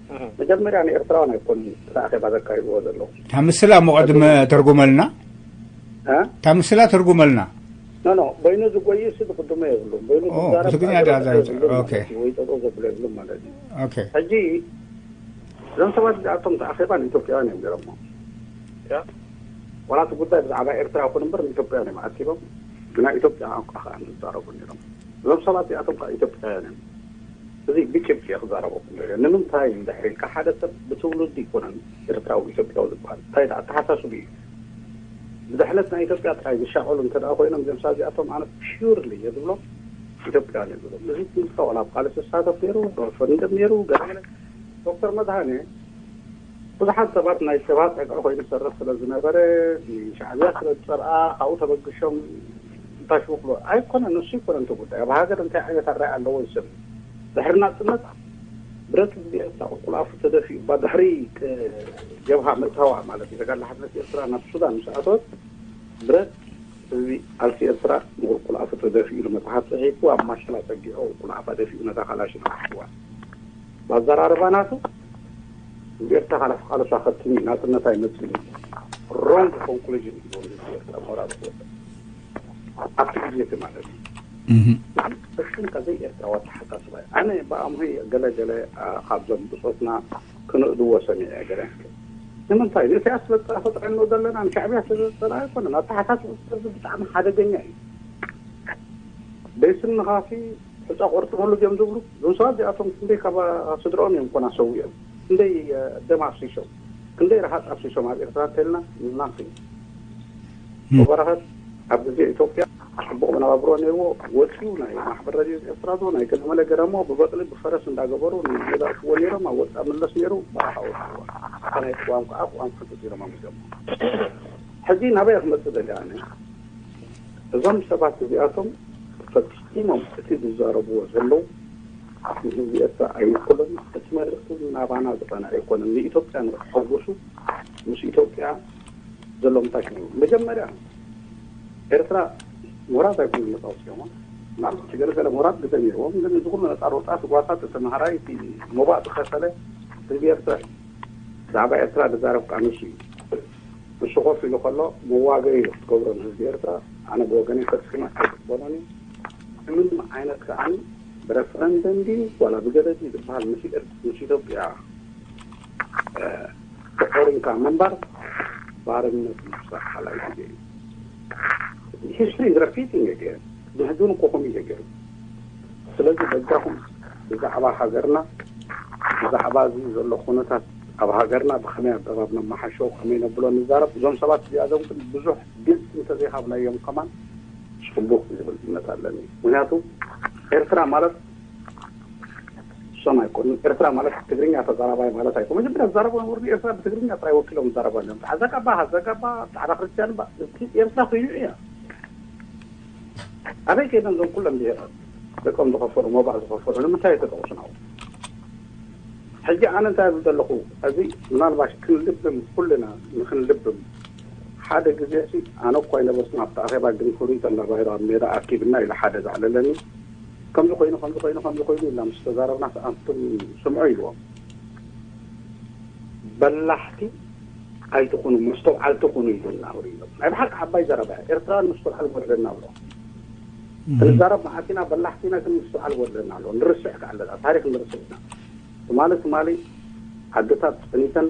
እህ። መጀመርያ ንኤርትራውያን ኣይኮኑን እቲ ኣኼባ ዘካይድዎ ዘለዉ። እታ ምስላ እሞ ቅድም ተርጉመልና። እ? እታ ምስላ ተርጉመልና። ኖ፣ ኖ፣ በይኑ ዝጎይስ ዝቅድሞ የብሉን። በይኑ ኦ፣ ዝዛረብ ብትግርኛ ከኣ ድኣ ዘብሎ ዛይት-፣ የብሉን ኦኬ። ማለት እዩ፣ ወይ ጠጠው ዘብሎ የብሉን ማለት እዩ። ኦኬ። ሕጂ እዞም ሰባት እዚኣቶም እቲ ኣኼባ ንኢትዮጵያውያን እዮም ገይሮሞ። ያ። ዋላ እቲ ጉዳይ ብዛዕባ ኤርትራ ይኹን እምበር ንኢትዮጵያውያን እዮም ኣኪቦም። ብናይ ኢትዮጵያ ቋንቋ ከኣ ዝዛረቡ ነይሮም። እዞም ሰባት እዚኣቶም ከኣ ኢትዮጵያውያን እዮም። እዚ ብጭብጢ እየ ክዛረበኩም ደልየ። ንምንታይ እንድሕር ኢልካ፣ ሓደ ሰብ ብትውልዲ ይኮነን ኤርትራዊ ኢትዮጵያዊ ዝበሃል። እንታይ ደኣ ኣተሓሳስቡ እዩ። ብድሕነት ናይ ኢትዮጵያ ጥራይ ዝሻቐሉ እንተ ደኣ ኮይኖም፣ እዞም ሰባት እዚኣቶም ኣነ ፒውርሊ እየ ዝብሎም ኢትዮጵያውያን እዮም ዝብሎም። እዚ ትምህርታ ዋላ ኣብ ቃልሲ ዝሳተፍ ነይሩ፣ ሪፈረንደም ነይሩ፣ ገለ ገለ። ዶክተር መድሃኔ ብዙሓት ሰባት ናይ ሸባ ጸግዒ ኮይኑ ዝሰርሕ ስለ ዝነበረ፣ ንሻዕብያ ስለ ዝጸልኣ፣ ካብኡ ተበግሾም እንታይ ሽወክሎ ኣይኮነን፣ ንሱ ኣይኮነን እቲ ጉዳይ። ኣብ ሃገር እንታይ ዓይነት ኣረኣእያ ኣለዎ ይስብ። ድሕሪ ናጽነት ብረት ህዝቢ ኤርትራ ቁልቁል ኣፉ ተደፊኡ፣ ባ ድሕሪ ቅ-፣ ጀብሃ ምእታዋ ማለት እዩ፣ ተጋድሎ ሓርነት ኤርትራ ናብ ሱዳን ምስ ኣተወት፣ ብረት ህዝቢ ቃልሲ ኤርትራ ንቁልቁል ኣፉ ተደፊኡ ኢሉ መጽሓፍ ጽሒፉ፣ ኣብ ማሸላ ጸጊዑ ቁልቁል ኣፋ ደፊኡ ነታ ካላሽን ኣሕዋ። ብኣዘራርባ ናቱ፣ ህዝቢ ኤርትራ ካላፍ ቃልሳ ከትም እዩ፣ ናጽነት ኣይመጽእን እዩ። ሮንግ ኮንክሉዥን እዩ ዝህቦ ህዝቢ ኤርትራ፣ ሞራል ዝወድቕ። ኣብቲ ግዜ እቲ ማለት እዩ። እህ። እሱን ከዘይ ኤርትራዊ ኣተሓሳስባ እዩ። ኣነ ብኣምሆይ ገለ ገለ፣ ኣ፣ ካብዞም ብጾትና ክንእድዎ ሰሚዐ ገለ። ንምንታይ? ንኢሳያስ ስለ ዝጸላእና ንሸዕብያ ስለ ዝጸላእ ኣይኮነን። ኣተሓሳስባ ብጣዕሚ ሓደገኛ እዩ። ደይስንኻሲ ሑጻ ቆርጥመሉ ድዮም ዝብሉ? እዞም ሰባት እዚኣቶም ክንደይ ካብ ስድርኦም እዮም ኮና ሰዊኦም? ክንደይ፣ እ፣ ደም ኣፍሲሶም? ክንደይ ረሃጽ ኣፍሲሶም ኣብ ኤርትራ እንተልና? ናቲንግ። እም። ወበረኸት ኣብ ግዜ ኢትዮጵያ ጽቡቕ መነባብሮ ነይርዎ። ወጺኡ ናይ ማሕበር ረድዮ ኤርትራ ዶ ናይ ገለመለ ገዳሞ ብበቕሊ ብፈረስ እንዳገበሩ ንገዛ እትዎ ነይሮም፣ ኣብ ወጻኢ ምለስ ነይሩ፣ ብኣኻ ወጽእዎ። እታ ናይ ቅዋም ከኣ ቅዋም ሕንጽጽ ኢሎም ኣምጺኦም። ሕጂ ናበይ ክመጽእ ደልየ ኣነ? እዞም ሰባት እዚኣቶም ፈጺሞም እቲ ዝዛረብዎ ዘለዉ ንህዝቢ ኤርትራ ኣይውክሎን። እቲ መልእኽቲ እውን ናባና ዝቐንዐ ኣይኮነን። ንኢትዮጵያ ንኸሐጉሱ ምስ ኢትዮጵያ ዘለዎም ታሽ ነይሩ። መጀመርያ ኤርትራ ምሁራት ኣይኮኑን ነጻ ኣውጺኦማ። ምናልባት ገለ ገለ ምሁራት ግደ ነይርዎም፣ ግን እዚ ኩሉ ነጻ ሮጣ፣ እቲ ጓሳ፣ እቲ ተምሃራይ፣ እቲ ሞባእ ዝኸፈለ ህዝቢ ኤርትራ እዩ። ብዛዕባ ኤርትራ ዝዛረብ ከኣ ንሱ እዩ። ንሱ ኮፍ ኢሉ ከሎ መዋገኢ ክትገብሮ ንህዝቢ ኤርትራ ኣነ ብወገነይ ፈጺመ ኣይቅበሎን እዩ። ብምንም ዓይነት ከዓኒ ብረፈረንደም ድዩ ዋላ ብገለ ድዩ ዝበሃል ምስ ኤር- ምስ ኢትዮጵያ ተቆሪንካ ምንባር ባርነት ምፍሳሕ ካልኣይ ግዜ እዩ። History is repeating again። ብሕዱን እኮ ከምኡ እዩ ገይሩ። ስለዚ በጃኹም ብዛዕባ ሃገርና ብዛዕባ እዚ ዘሎ ኩነታት ኣብ ሃገርና ብኸመይ ኣገባብ ነመሓሾ ከመይ ነብሎ ንዛረብ። እዞም ሰባት እዚኣቶም ግን ብዙሕ ግልፂ እንተዘይሃብናዮም ከማን ፅቡቅ ዝብል እምነት ኣለኒ። ምክንያቱ ኤርትራ ማለት እሶም ኣይኮኑን። ኤርትራ ማለት ትግርኛ ተዛራባይ ማለት ኣይኮኑ። መጀመርያ ዝዛረቡ ነበሩ ኤርትራ ብትግርኛ ጥራይ ወኪሎም ዝዛረቡ ኣለዮም። ዛጋባ ዛጋባ ፃዕዳ ክርስቲያን ባ እቲ ኤርትራ ኮይኑ እያ። ኣበይ ከይዶም እዞም ኩሎም ብሄራት ደቆም ዝኸፈሉ መባእ ዝኸፈሉ ንምንታይ ተጠቕሱ ናው? ሕጂ ኣነ እንታይ ዝብል ዘለኹ እዚ ምናልባሽ ክንልብም ኩልና ንክንልብም ሓደ ግዜ ሲ ኣነ እኳ ይነበርኩ ኣብቲ ኣኼባ ግን ኩሪት እንዳባሂሩ ኣብ ሜዳ ኣኪብና ኢሉ ሓደ ዘዕለለኒ ከምዚ ኮይኑ ከምዚ ኮይኑ ከምዚ ኮይኑ ኢልና ምስ ተዛረብና ኣንቱም ስምዑ ኢልዎም። በላሕቲ ኣይትኹኑ መስተውዓልቲ ኩኑ ኢሉና ውሪሎም። ናይ ብሓቂ ዓባይ ዘረባ እያ። ኤርትራውያን ምስትውዓል ጎድለና ብሎ ክንዛረብ መዓት ኢና በላሕቲ ኢና ግን ምስትውዓል ጎድለና ኣሎ። ንርስዕ ከዓለና ታሪክ ንርስዕ ኢና። ትማሊ ትማሊ ዓድታት ጸኒተን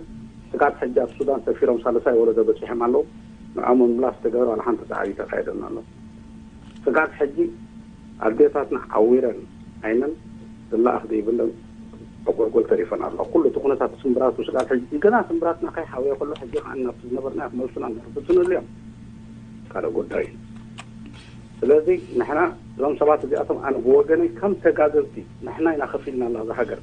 ስጋብ ሕጂ ኣብ ሱዳን ሰፊሮም ሳልሳይ ወለዶ በጺሖም ኣለዉ። ንዕኦም ምምላስ ተጋሩ ዋላ ሓንቲ ጻዕሪ ተካየደና ኣሎ። ስጋብ ሕጂ ኣዴታትና ዓዊረን ዓይነን ዝለኣኽ ዘይብለን ኣጎልጎል ተሪፈን ኣለዋ። ኩሉ እቲ ኩነታት ስምብራቱ ስጋብ ሕጂ ገና ስምብራትና ከይሓወየ ከሎ ሕጂ ከዓ ናብቲ ዝነበርና ክመልሱና ንሕፍትንሉ እዮም። ካልእ ጉዳይ እዩ። ስለዚ ንሕና እዞም ሰባት እዚኣቶም ኣነ ብወገነይ ከም ተጋዘብቲ ንሕና ኢና ከፊልና ኣላ እዛ ሃገር።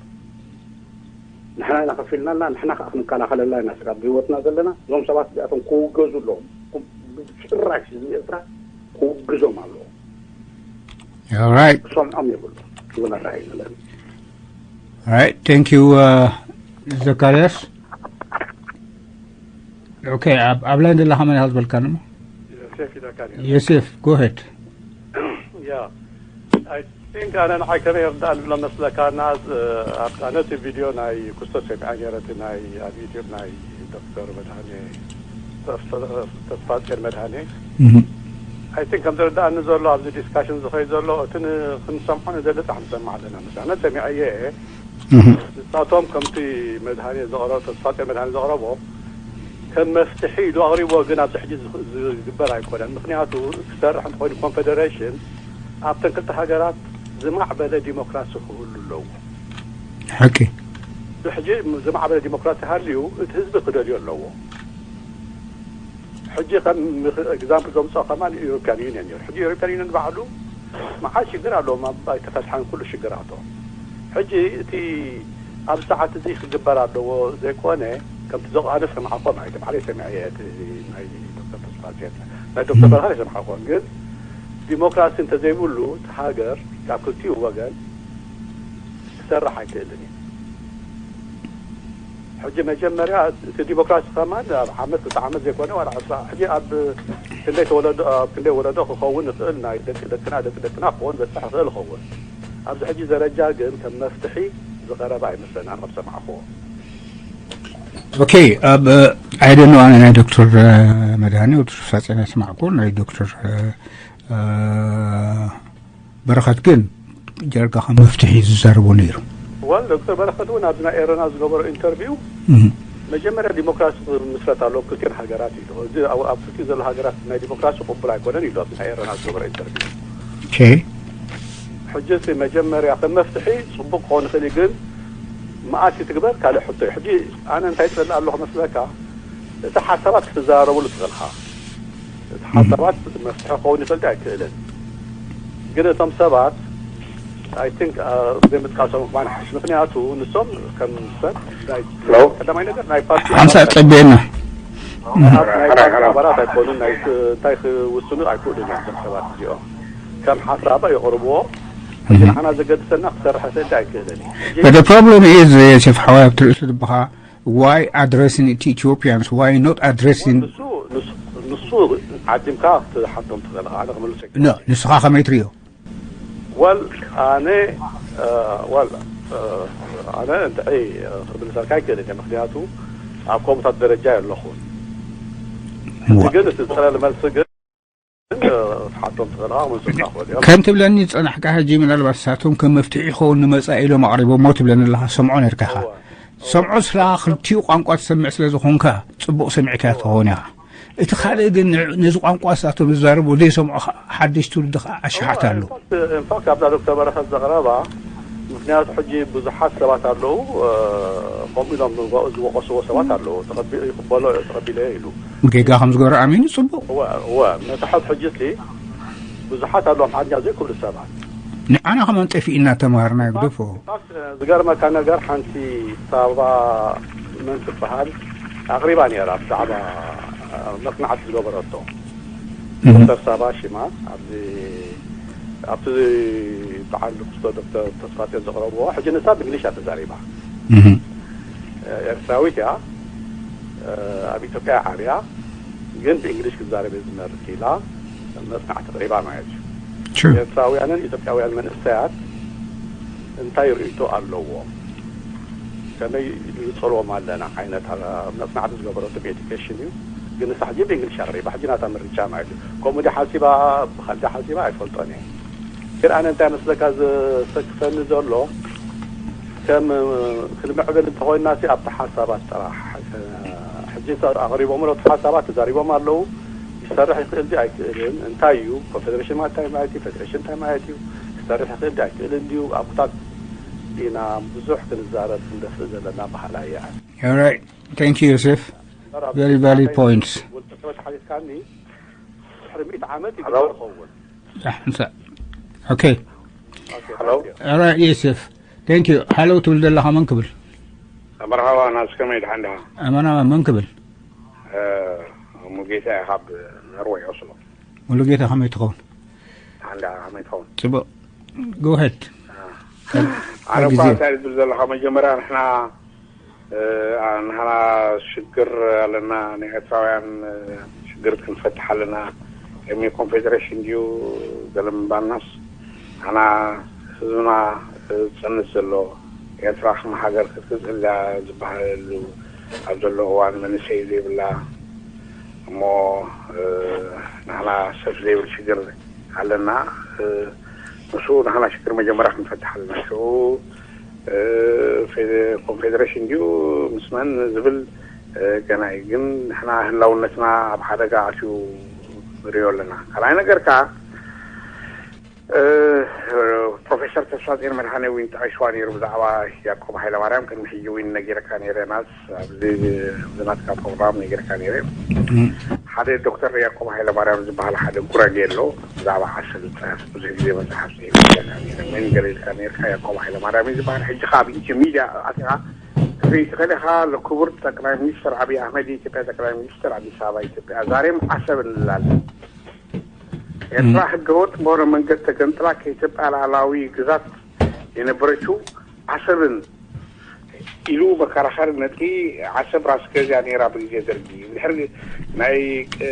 ንሕና ኢና ከፊልና ኣላ ንሕና ከዓ ክንከላኸለላ ኢና ስጋብ ብህይወትና ዘለና። እዞም ሰባት እዚኣቶም ክውገዙ ኣለዎም። ጭራሽ ህዝቢ ኤርትራ ክውግዞም ኣለዎ። All right. ክሰምዖም የብሉ ክብል ኣረኣይ ዘለኒ። All right. Thank you, uh, ዘካርያስ። Okay, ኣብ ኣብ ላይን ዘለኻ መን ኢኻ ዝበልካ ንሞ? ዮሴፍ ኢለካ ነይሩ። ዮሴፍ፣ go ahead. ያ I think ኣነ ንዓይ ከመይ ይርዳእ ዝብሎ መስለካ እና ኣብታ ነቲ ቪድዮ ናይ ኩስቶ ሰሚዐ ነይረ እቲ ናይ ኣብ ዩቲዩብ ናይ ዶክተር መድሃኔ ተስፋ- ተስፋጽዮን መድሃኔ I think ከም ዝርዳእኒ ዘሎ ኣብዚ ዲስካሽን ዝኸይ ዘሎ እቲ ን- ክንሰምዖ ንደሊ ጥራሕ ንሰምዕ ኣለና። ምሳነ ሰሚዐየ እየ። ንሳቶም ከምቲ መድሃኔ ዘቕረቦ ተስፋጽዮን መድሃኔ ዘቕረቦ ከም መፍትሒ ኢሉ ኣቕሪቦ ግን ኣብዚ ሕጂ ዝግ- ዝግበር ኣይኮነን። ምክንያቱ ክሰርሕ እንተኮይኑ ኮንፌደሬሽን ኣብተን ክልተ ሃገራት ዝማዕበለ ዲሞክራሲ ክህሉ ኣለዎ። ሓቂ ሕጂ ዝማዕበለ ዲሞክራሲ ሃልዩ እቲ ህዝቢ ክደልዮ ኣለዎ። ሕጂ ከም ኤግዛምፕል ዘምፅኦ ከማን ኢሮፒያን ዩኒየን እዩ። ሕጂ ኢሮፒያን ዩኒየን ባዕሉ መዓት ሽግር ኣለዎም ኣብ ኣይተፈትሐን ኩሉ ሽግራቶም። ሕጂ እቲ ኣብ ሰዓት እዚ ክግበር ኣለዎ ዘይኮነ ከምቲ ዘቕ ኣነ ሰማዕኮም ኣይተ ባዕለይ ሰሚዐ እየ እቲ ናይ ዶክተር ተስፋጽዮን ናይ ዶክተር በርሃ ሰማዕኮም ግን ዲሞክራሲ እንተዘይብሉ እቲ ሃገር ካብ ክልቲኡ ወገን ክሰርሕ ኣይክእልን እዩ። ሕጂ መጀመርያ እቲ ዲሞክራሲ ከማን ኣብ ዓመት ክልተ ዓመት ዘይኮነ ዋላ ዕስራ ሕጂ ኣብ ክንደይ ተወለዶ ኣብ ክንደይ ወለዶ ክኸውን ይኽእል ናይ ደቂ ደቅና ደቂ ደቅና ክኸውን በፅሕ ይኽእል ይኸውን። ኣብዚ ሕጂ ደረጃ ግን ከም መፍትሒ ዝቐረበ ኣይመስለናን ኣብ ሰማዕክዎ። Okay. ኣብ I don't know ኣነ ናይ ዶክተር መድሃኒ ወዲ ሱሳጼና ስማዕኩ ናይ ዶክተር በረኸት ግን ጀርጋ ከም መፍትሒ ዝዛረቦ ነይሩ። ዋል ዶክተር በረኸት እውን ኣብዚ ናይ ኤረና ዝገበሮ ኢንተርቪው መጀመርያ ዲሞክራሲ ምስረት ኣለዎ ክልቲኤን ሃገራት ኢሉ። እዚ ኣብ ክልቲኡ ዘሎ ሃገራት ናይ ዲሞክራሲ ቅቡል ኣይኮነን ኢሉ ኣብዚ ናይ ኤረና ዝገበሮ ኢንተርቪው። ሕጂ እቲ መጀመርያ ከም መፍትሒ ፅቡቅ ክኸውን ይኽእል ግን መኣስ ይትግበር ካልእ ሕቶ እዩ። ሕጂ ኣነ እንታይ ይፅልእ ኣለኹ መስለካ እቲ ሓሳባት ክትዘራረብሉ ትኽእልካ እቲ ሓሳባት መፍትሒ ክኸውን ይኽእል ኣይክእልን ግን እቶም ሰባት I think ዘይምጥቃሶም ክማን ሓሽ ምክንያቱ ንሶም ከም ሰብ ቀዳማይ ነገር ናይ ፓርቲ ሓምሳ ጸቤና ናይ ፓርቲ ኣባላት ኣይኮኑን ናይ እንታይ ክውስኑ ኣይክእሉን እዮም እዞም ሰባት እዚኦም ከም ሓሳባ የቕርብዎ ንዓና ዘገድሰና ክሰርሐ ሰዲ ኣይክእልን እዩ But the problem is ዮሴፍ ሓዋይ ኣብቲ ርእሲ ልብኻ why addressing it to Ethiopians why not addressing ንሱ ንሱ ዓዲምካ ክትሓቶም ትኽእል ኣነ ክምልሶ no ንስኻ ከመይ ትሪኦ ወል ኣነ ወል ኣነ እንታይ ክምልሰልካ ኣይክእልን እየ ምክንያቱ ኣብ ከምኡታት ደረጃ የለኹን እዋ። ግን እቲ ዝቐለለ መልሲ ግን፣ እ፣ ክትሓቶም ትኽእል ኢኻ፣ ክመልሱልካ ክኽእሉ እዮም። ከም ትብለኒ ዝጸናሕካ ሕጂ ምናልባት ንሳቶም ከም መፍትሒ ይኸውን ንመጻኢ ኢሎም ኣቕሪቦሞ ትብለኒ ኣለኻ፣ ሰምዖ ነርካ ኢኻ። እዋ። ሰምዖ ስለ ክልቲኡ ቋንቋ ትሰምዕ ስለ ዝኾንካ ጽቡቕ ሰሚዕካ ትኸውን ኢኻ። እቲ ካልእ ግን ን-፣ ነዚ ቋንቋ ንሳቶም ዝዛረቡ ዘይሰምዖ ኸ-፣ ሓደሽ ትውልዲ ኸኣ ኣሽሓት ኣሎ። ኢንፋክት፣ ኢንፋክት ኣብዛ ዶክተር በረኸት ዘቕረባ፣ ምኽንያቱ ሕጂ ብዙሓት ሰባት ኣለዉ፣ እ፣ ከምኡ ኢሎም ዝወ-፣ ዝወቐስዎ ሰባት ኣለዉ። ተቐቢ-፣ ይቕበሎ፣ ተቐቢለዮ ኢሉ። ጌጋ ከም ዝገበረ ኣሚኑ ጽቡቕ። እወ፣ እወ፣ ነቲ ሓድ ሕጂ እቲ ብዙሓት ኣለዉ ኣምሓርኛ ዘይክእሉ ሰባት። ንዓና ከማን ጠፊእና ተማሃርና ይግደፎ። ኢንፋክት፣ እ፣ ዝገርመካ ነገር ሓንቲ ሳባ መን ትበሃል ኣቕሪባ ነይራ ብዛዕባ፣ እ፣ መጽናዕቲ ዝገበረቶ። እህ። ዶክተር ሳባ ሽማ ኣብዚ፣ ኣብቲ በዓል ንግስቶ ዶክተር ተስፋጽዮን ዘቕረብዎ፣ ሕጂ ንሳ ብእንግሊሽ እያ ተዛሪባ። እህ። ኤርትራዊት እያ፣ ኣብ ኢትዮጵያ ዓብያ፣ ግን ብእንግሊሽ ክዛረብ እየ ዝመርጽ ኢላ መጽናዕቲ ኣቕሪባ ማለት እዩ። ትሩ። ኤርትራውያንን ኢትዮጵያውያን መንእሰያት እንታይ ርእይቶ ኣለዎም? ከመይ ንጸልዎም ኣለና ዓይነት፣ ኣ፣ መጽናዕቲ ዝገበረቶ ብኤዱኬሽን እዩ። ግን ንሳ ሕጂ ብእንግሊሽ ኣቕሪባ፣ ሕጂ ናታ ምርጫ ማለት እዩ። ከምኡ ድያ ሓሲባ፣ ብኻልእ ድያ ሓሲባ ኣይፈልጦን እየ። ግን ኣነ እንታይ መስለካ ዘሰክፈኒ ዘሎ፣ ከም ክንምዕብል እንተኾይናሲ ኣብቲ ሓሳባት ጥራሕ፣ ሕጂ ኣቕሪቦምሎ እቲ ሓሳባት ተዛሪቦም ኣለዉ። ይሰርሕ ይኽእል ድዩ ኣይክእልን፣ እንታይ እዩ ኮንፌደሬሽን ማለት እንታይ ማለት እዩ፣ ፌደሬሽን እንታይ ማለት እዩ፣ ክሰርሕ ይኽእል ድዩ ኣይክእልን ድዩ፣ ኣብታት ኢና ብዙሕ ክንዛረብ ክንደፍእ ዘለና በሃላይ እየ። All right. Thank you, ዮሴፍ። Very valid points. ውልቀ ሰባት ሓሊፍካኒ ድሕሪ ሚእቲ ዓመት ይግበር ሄሎ። ይኸውን። ዛሕ፣ ምሳእ። ኦኬ። ኦኬ፣ ሄሎ። ታንክ ዩ። All right, ዮሴፍ። Thank you. ሃሎ ትብል ዘለኻ መን ክብል? መርሃባ፣ ናስ ከመይ፣ ደሓን ዲኻ? ኣማን፣ ኣማን፣ መን ክብል? እ፣ ሙሉጌታ እየ፣ ካብ ኖርወይ ኦስሎ። ሙሉጌታ፣ ከመይ ትኸውን? ደሓን ዲኻ፣ ከመይ ትኸውን? ጽቡቕ። Go ahead። እ፣ ኣነ እኳ ግዜ። እንታይ ዝብል ዘለኻ፣ መጀመርያ ንሕና፣ እ፣ ኣ፣ ንሕና ሽግር ኣለና፣ ናይ ኤርትራውያን፣ እ፣ ሽግር ክንፈትሕ ኣለና። ከመይ ኮንፌደሬሽን ድዩ ገለ ምባልናስ፣ ንሕና ህዝብና፣ እ፣ ዝጸንት ዘሎ፣ ኤርትራ ከም ሃገር ክትቅጽል እያ ዝበሃለሉ ኣብ ዘሎ እዋን መንእሰይ ዘይብላ፣ እሞ፣ እ፣ ንሕና ሰፍ ዘይብል ሽግር ኣለና። እ፣ ንሱ ንሕና ሽግር መጀመርያ ክንፈትሕ ኣለና። ሽዑ፣ እ፣ ፌደ-፣ ኮንፌደሬሽን ድዩ ምስ መን ዝብል፣ እ፣ ገና እዩ። ግን ንሕና ህላውነትና ኣብ ሓደጋ ኣትዩ ንሪኦ ኣለና። ካልኣይ ነገር ከኣ፣ እ፣ ፕሮፌሰር ተስፋጽዮን መድሃኔ እውን ጠቒስዋ ነይሩ ብዛዕባ ያዕቆብ ሃይለማርያም። ቅድሚ ሕጂ እውን ነጊረካ ነይረ፣ ናስ ኣብዚ፣ ኣብዚ ናትካ ፕሮግራም ነጊረካ ነይረ። እም። ሓደ ዶክተር ያዕቆብ ሃይለማርያም ዝበሃል ሓደ ጉራጌ ኣሎ፣ ብዛዕባ ዓሰብ ዝጽሕፍ ብዙሕ ግዜ መጽሓፍ ጽሒፉ ኢለካ ነይረ። መን ገለ ኢልካ ነይርካ፣ ያዕቆብ ሃይለማርያም እዩ ዝበሃል። ሕጂ ከኣ ኣብ ኢትዮ ሚድያ ኣቲኻ ክትርኢ ትኽእል ኢኻ። ክቡር ጠቅላይ ሚኒስትር ኣብይ ኣሕመድ የኢትዮጵያ ጠቅላይ ሚኒስትር፣ ኣዲስ ኣበባ ኢትዮጵያ፣ ዛሬም ዓሰብ እንላለን። ኤርትራ እም። ህገወጥ በሆነ መንገድ ተገንጥላ ከኢትዮጵያ ሉዓላዊ ግዛት የነበረችው ዓሰብን ኢሉ መከራኸሪ ነጥቢ። ዓሰብ ራስ ገዝ እያ ነይራ ብግዜ ደርጊ። እንድሕር ናይ፣ እ፣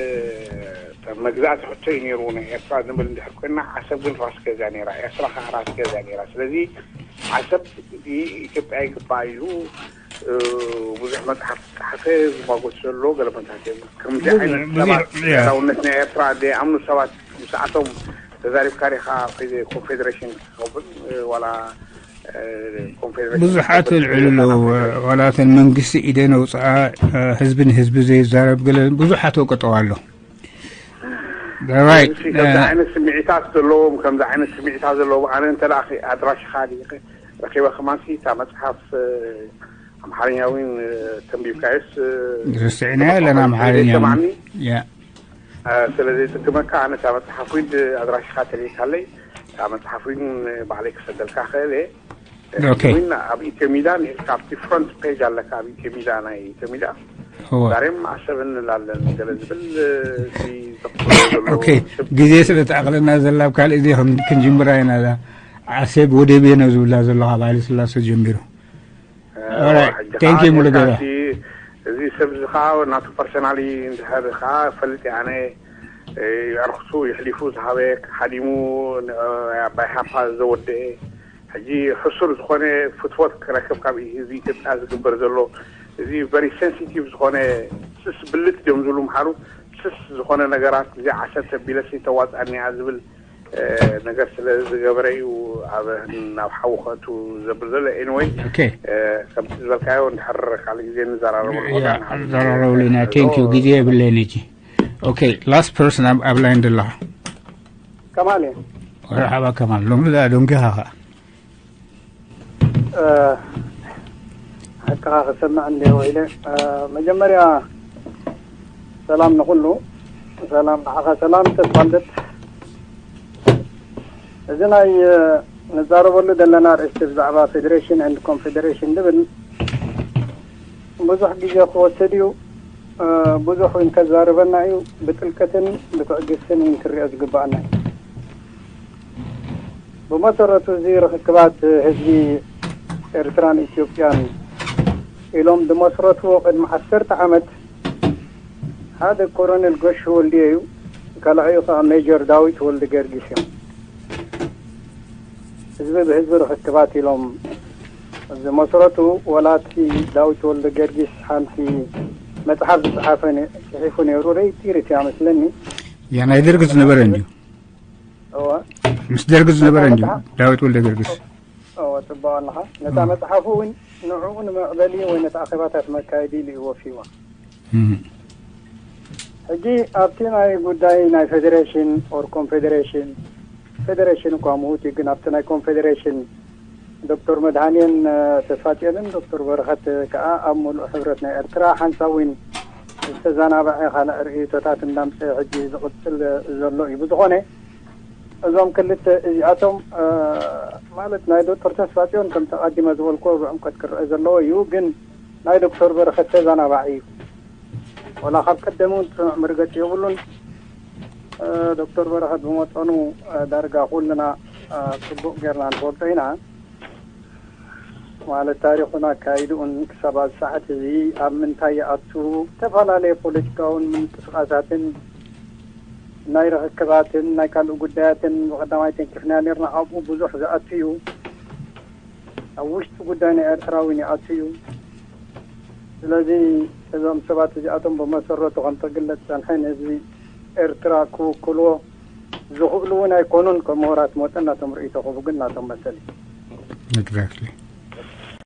መግዛእቲ ሕቶ እዩ ነይሩ ናይ ኤርትራ ንብል እንድሕር ኮይና፣ ዓሰብ ግን ራስ ገዝ እያ ነይራ። ኤርትራ ከዓ ራስ ገዝ እያ ነይራ። ስለዚ ዓሰብ ኢትዮጵያ ይግባእ ኢሉ፣ እ፣ ብዙሕ መጽሓፍ ዝጸሓፈ ዝማጎት ዘሎ ገለመታት እዮም። ከምዚ ብዙሕ፣ ዓይነት ብዙሕ፣ ሰባት ያ። ሉዓላውነት ናይ ኤርትራ ዘይኣምኑ ሰባት ምስኣቶም ተዛሪብካ ዲኻ? ኮንፌደሬሽን ክኸውን፣ እ፣ ዋላ፣ እ፣ ኮንፌደሬሽን ብዙሓት ክኸውን፣ ኣልዕሉ ኣለዉ። ዋላ እተን መንግስቲ ኢደን ኣውፅኣ፣ እ፣ ህዝቢ ንህዝቢ ዘይዛረብ ገለ ብዙሓት ወቀጠዋ ኣሎ። ራይት። ከምዚ፣ ከምዚ እ፣ ዓይነት ስምዒታት ዘለዎም፣ ከምዚ ዓይነት ስምዒታት ዘለዎም፣ ኣነ እንተ ደኣ ኣድራሽኻ ዲ-፣ ረኺበ ከማንሲ እታ መጽሓፍ፣ እ፣ ኣምሓርኛ እውን፣ እ፣ ተንቢብካዮስ፣ እ፣ ረሲዕናዮ ኣለና ኣምሓርኛ እውን። ሰማዕኒ። ያ። እ፣ ስለ ዘይጽግመካ ኣነ እታ መጽሓፍ እውን ኣድራሽኻ ተልኢካለይ፣ እታ መጽሓፍ እውን ባዕለይ ክሰደልካ ክእል እየ። ኦኬ። እውን ኣብ ኢትዮ ሚዳ ነይርካ፣ ኣብቲ ፍሮንት ፔጅ ኣለካ፣ ኣብ ኢትዮ ሚዳ፣ ናይ ኢትዮ ሚዳ። እወ። ዛሬም ዓሰብ እንላለን ገለ ዝብል፣ እ፣ እቲ ዘቕርቦ ዘሎ ኦኬ። ስብ- ግዜ ስለ ተኣኽለና ዘላ ኣብ ካልእ ግዜ ክን-፣ ክንጅምራ ኢና። እዛ ዓሰብ ወደብ እየ ነው ዝብላ ዘሎ ካብ ሃይለ ስላሴ ጀሚሩ። እ፣ ኦራይት። ሕጂ ቴንክ ዩ ከዓ ሙሉ ገዛ። ነካሲ እዚ ሰብ እዚ ከዓ ናቱ ፐርሰናሊ እንድሕር ከዓ ፈልጥ እየ ኣነ፣ እ፣ የዕርክቱ የሕሊፉ ዝሃበ ሓዲሙ፣ ን-፣ እ፣ ኣባይ ሃፓ ዘወደአ ሕጂ ሕሱር ዝኾነ ፍትወት ክረክብ ካብ ህዝቢ ኢትዮጵያ ዝግበር ዘሎ እዚ ቨሪ ሴንሲቲቭ ዝኾነ ስስ ብልጥ ድዮም ዝብሉ ምሓሩ ስስ ዝኾነ ነገራት እዚኣ ዓሰርተ ቢለሲ ተዋፅኣኒያ ዝብል ነገር ስለ ዝገበረ እዩ ኣብ ናብ ሓዊ ከእቱ ዘብል ዘሎ። ኤንወይ ከምቲ ዝበልካዮ እንድሕር ካልእ ግዜ ንዘራረበሉ። ዘራረብሉ ኢና። ቴንክ ዩ። ግዜ የብለይን ሕጂ። ኦኬ፣ ላስት ፐርሰን ኣብ ላይን ዘለኻ። ከማል እየ። መርሓባ ከማል። ሎሚ ደኣ ደንጊኻ ኸኣ። ሓቅኻ ክሰምዕ እንዲዮ ኢለ። መጀመርያ ሰላም ንኹሉ። ሰላም ንዓኻ፣ ሰላም ተስፋልደት። እዚ ናይ ንዛረበሉ ዘለና ኣርእስቲ ብዛዕባ ፌደሬሽን ኤንድ ኮንፌደሬሽን ዝብል ብዙሕ ግዜ ክወስድ እዩ። ብዙሕ እውን ከዛርበና እዩ። ብጥልቀትን ብትዕግስትን እውን ክሪኦ ዝግባኣና እዩ። ብመሰረቱ እዚ ርኽክባት ህዝቢ ኤርትራን ኢትዮጵያን ኢሎም ዝመስረትዎ ቅድሚ ዓሰርተ ዓመት ሓደ ኮሎኔል ገሹ ወልድየ እዩ፣ ካልኣዩ ከዓ ሜጀር ዳዊት ወልደ ጊዮርጊስ እዮም። ህዝቢ ብህዝቢ ርኽክባት ኢሎም ዝመስረቱ። ወላ እቲ ዳዊት ወልደ ጊዮርጊስ ሓንቲ መፅሓፍ ዝፅሓፈ ነ- ፅሒፉ ነይሩ። ሬት ይርት እያ መስለኒ። ያ ናይ ደርግ ዝነበረ እንድዩ። እወ ምስ ደርግ ዝነበረ እንድዩ። ዳዊት ወልደ ጊዮርጊስ። እወ ፅቡቅ ኣለኻ። ነታ መፅሓፉ እውን ንዕኡ ንመዕበሊ ወይ ነቲ ኣኼባታት መካየዲ ኢሉ እዩ ወፊዋ። እም። ሕጂ ኣብቲ ናይ ጉዳይ ናይ ፌዴሬሽን ኦር ኮንፌዴሬሽን፣ ፌዴሬሽን እኳ ምሁት እዩ፣ ግን ኣብቲ ናይ ኮንፌዴሬሽን ዶክተር መድሃኔን ተስፋጽዮንን ዶክተር በረኸት ከዓ ኣብ ሙሉእ ሕብረት ናይ ኤርትራ ሓንሳብ እውን ዝተዘናበዐ ካልእ ርእይቶታት እንዳምፀ ሕጂ ዝቕፅል ዘሎ እዩ። ብዝኾነ እዞም ክልተ እዚኣቶም ማለት ናይ ዶክተር ተስፋጽዮን ከምቲ ኣቐዲመ ዝበልክዎ ብዕምቀት ክረአ ዘለዎ እዩ፣ ግን ናይ ዶክተር በረኸት ተዘናባዒ እዩ። ወላ ካብ ቀደም እውን ጽኑዕ መርገጺ የብሉን። ዶክተር በረኸት ብመጠኑ ዳርጋ ኩልና ጽቡቕ ጌርና ንፈልጦ ኢና። ማለት ታሪኹን ኣካይድኡን ክሳብ ኣብዚ ሰዓት እዚ ኣብ ምንታይ ይኣቱ፣ ዝተፈላለየ ፖለቲካውን ምንቅስቓሳትን ናይ ርኽክባትን ናይ ካልእ ጉዳያትን ብቐዳማይ ተንኪፍና ኔርና። ኣብኡ ብዙሕ ዝኣቱ እዩ። ኣብ ውሽጢ ጉዳይ ናይ ኤርትራ እውን ይኣቱ እዩ። ስለዚ እዞም ሰባት እዚኣቶም ብመሰረቱ ከምቲ ክግለጽ ዝጸንሐ ንህዝቢ ኤርትራ ክውክልዎ ዝኽእሉ እውን ኣይኮኑን። ከም ምሁራት መጠን ናቶም ርእይቶ ክህቡ ግን ናቶም መሰል እዩ። ኤግዛክትሊ።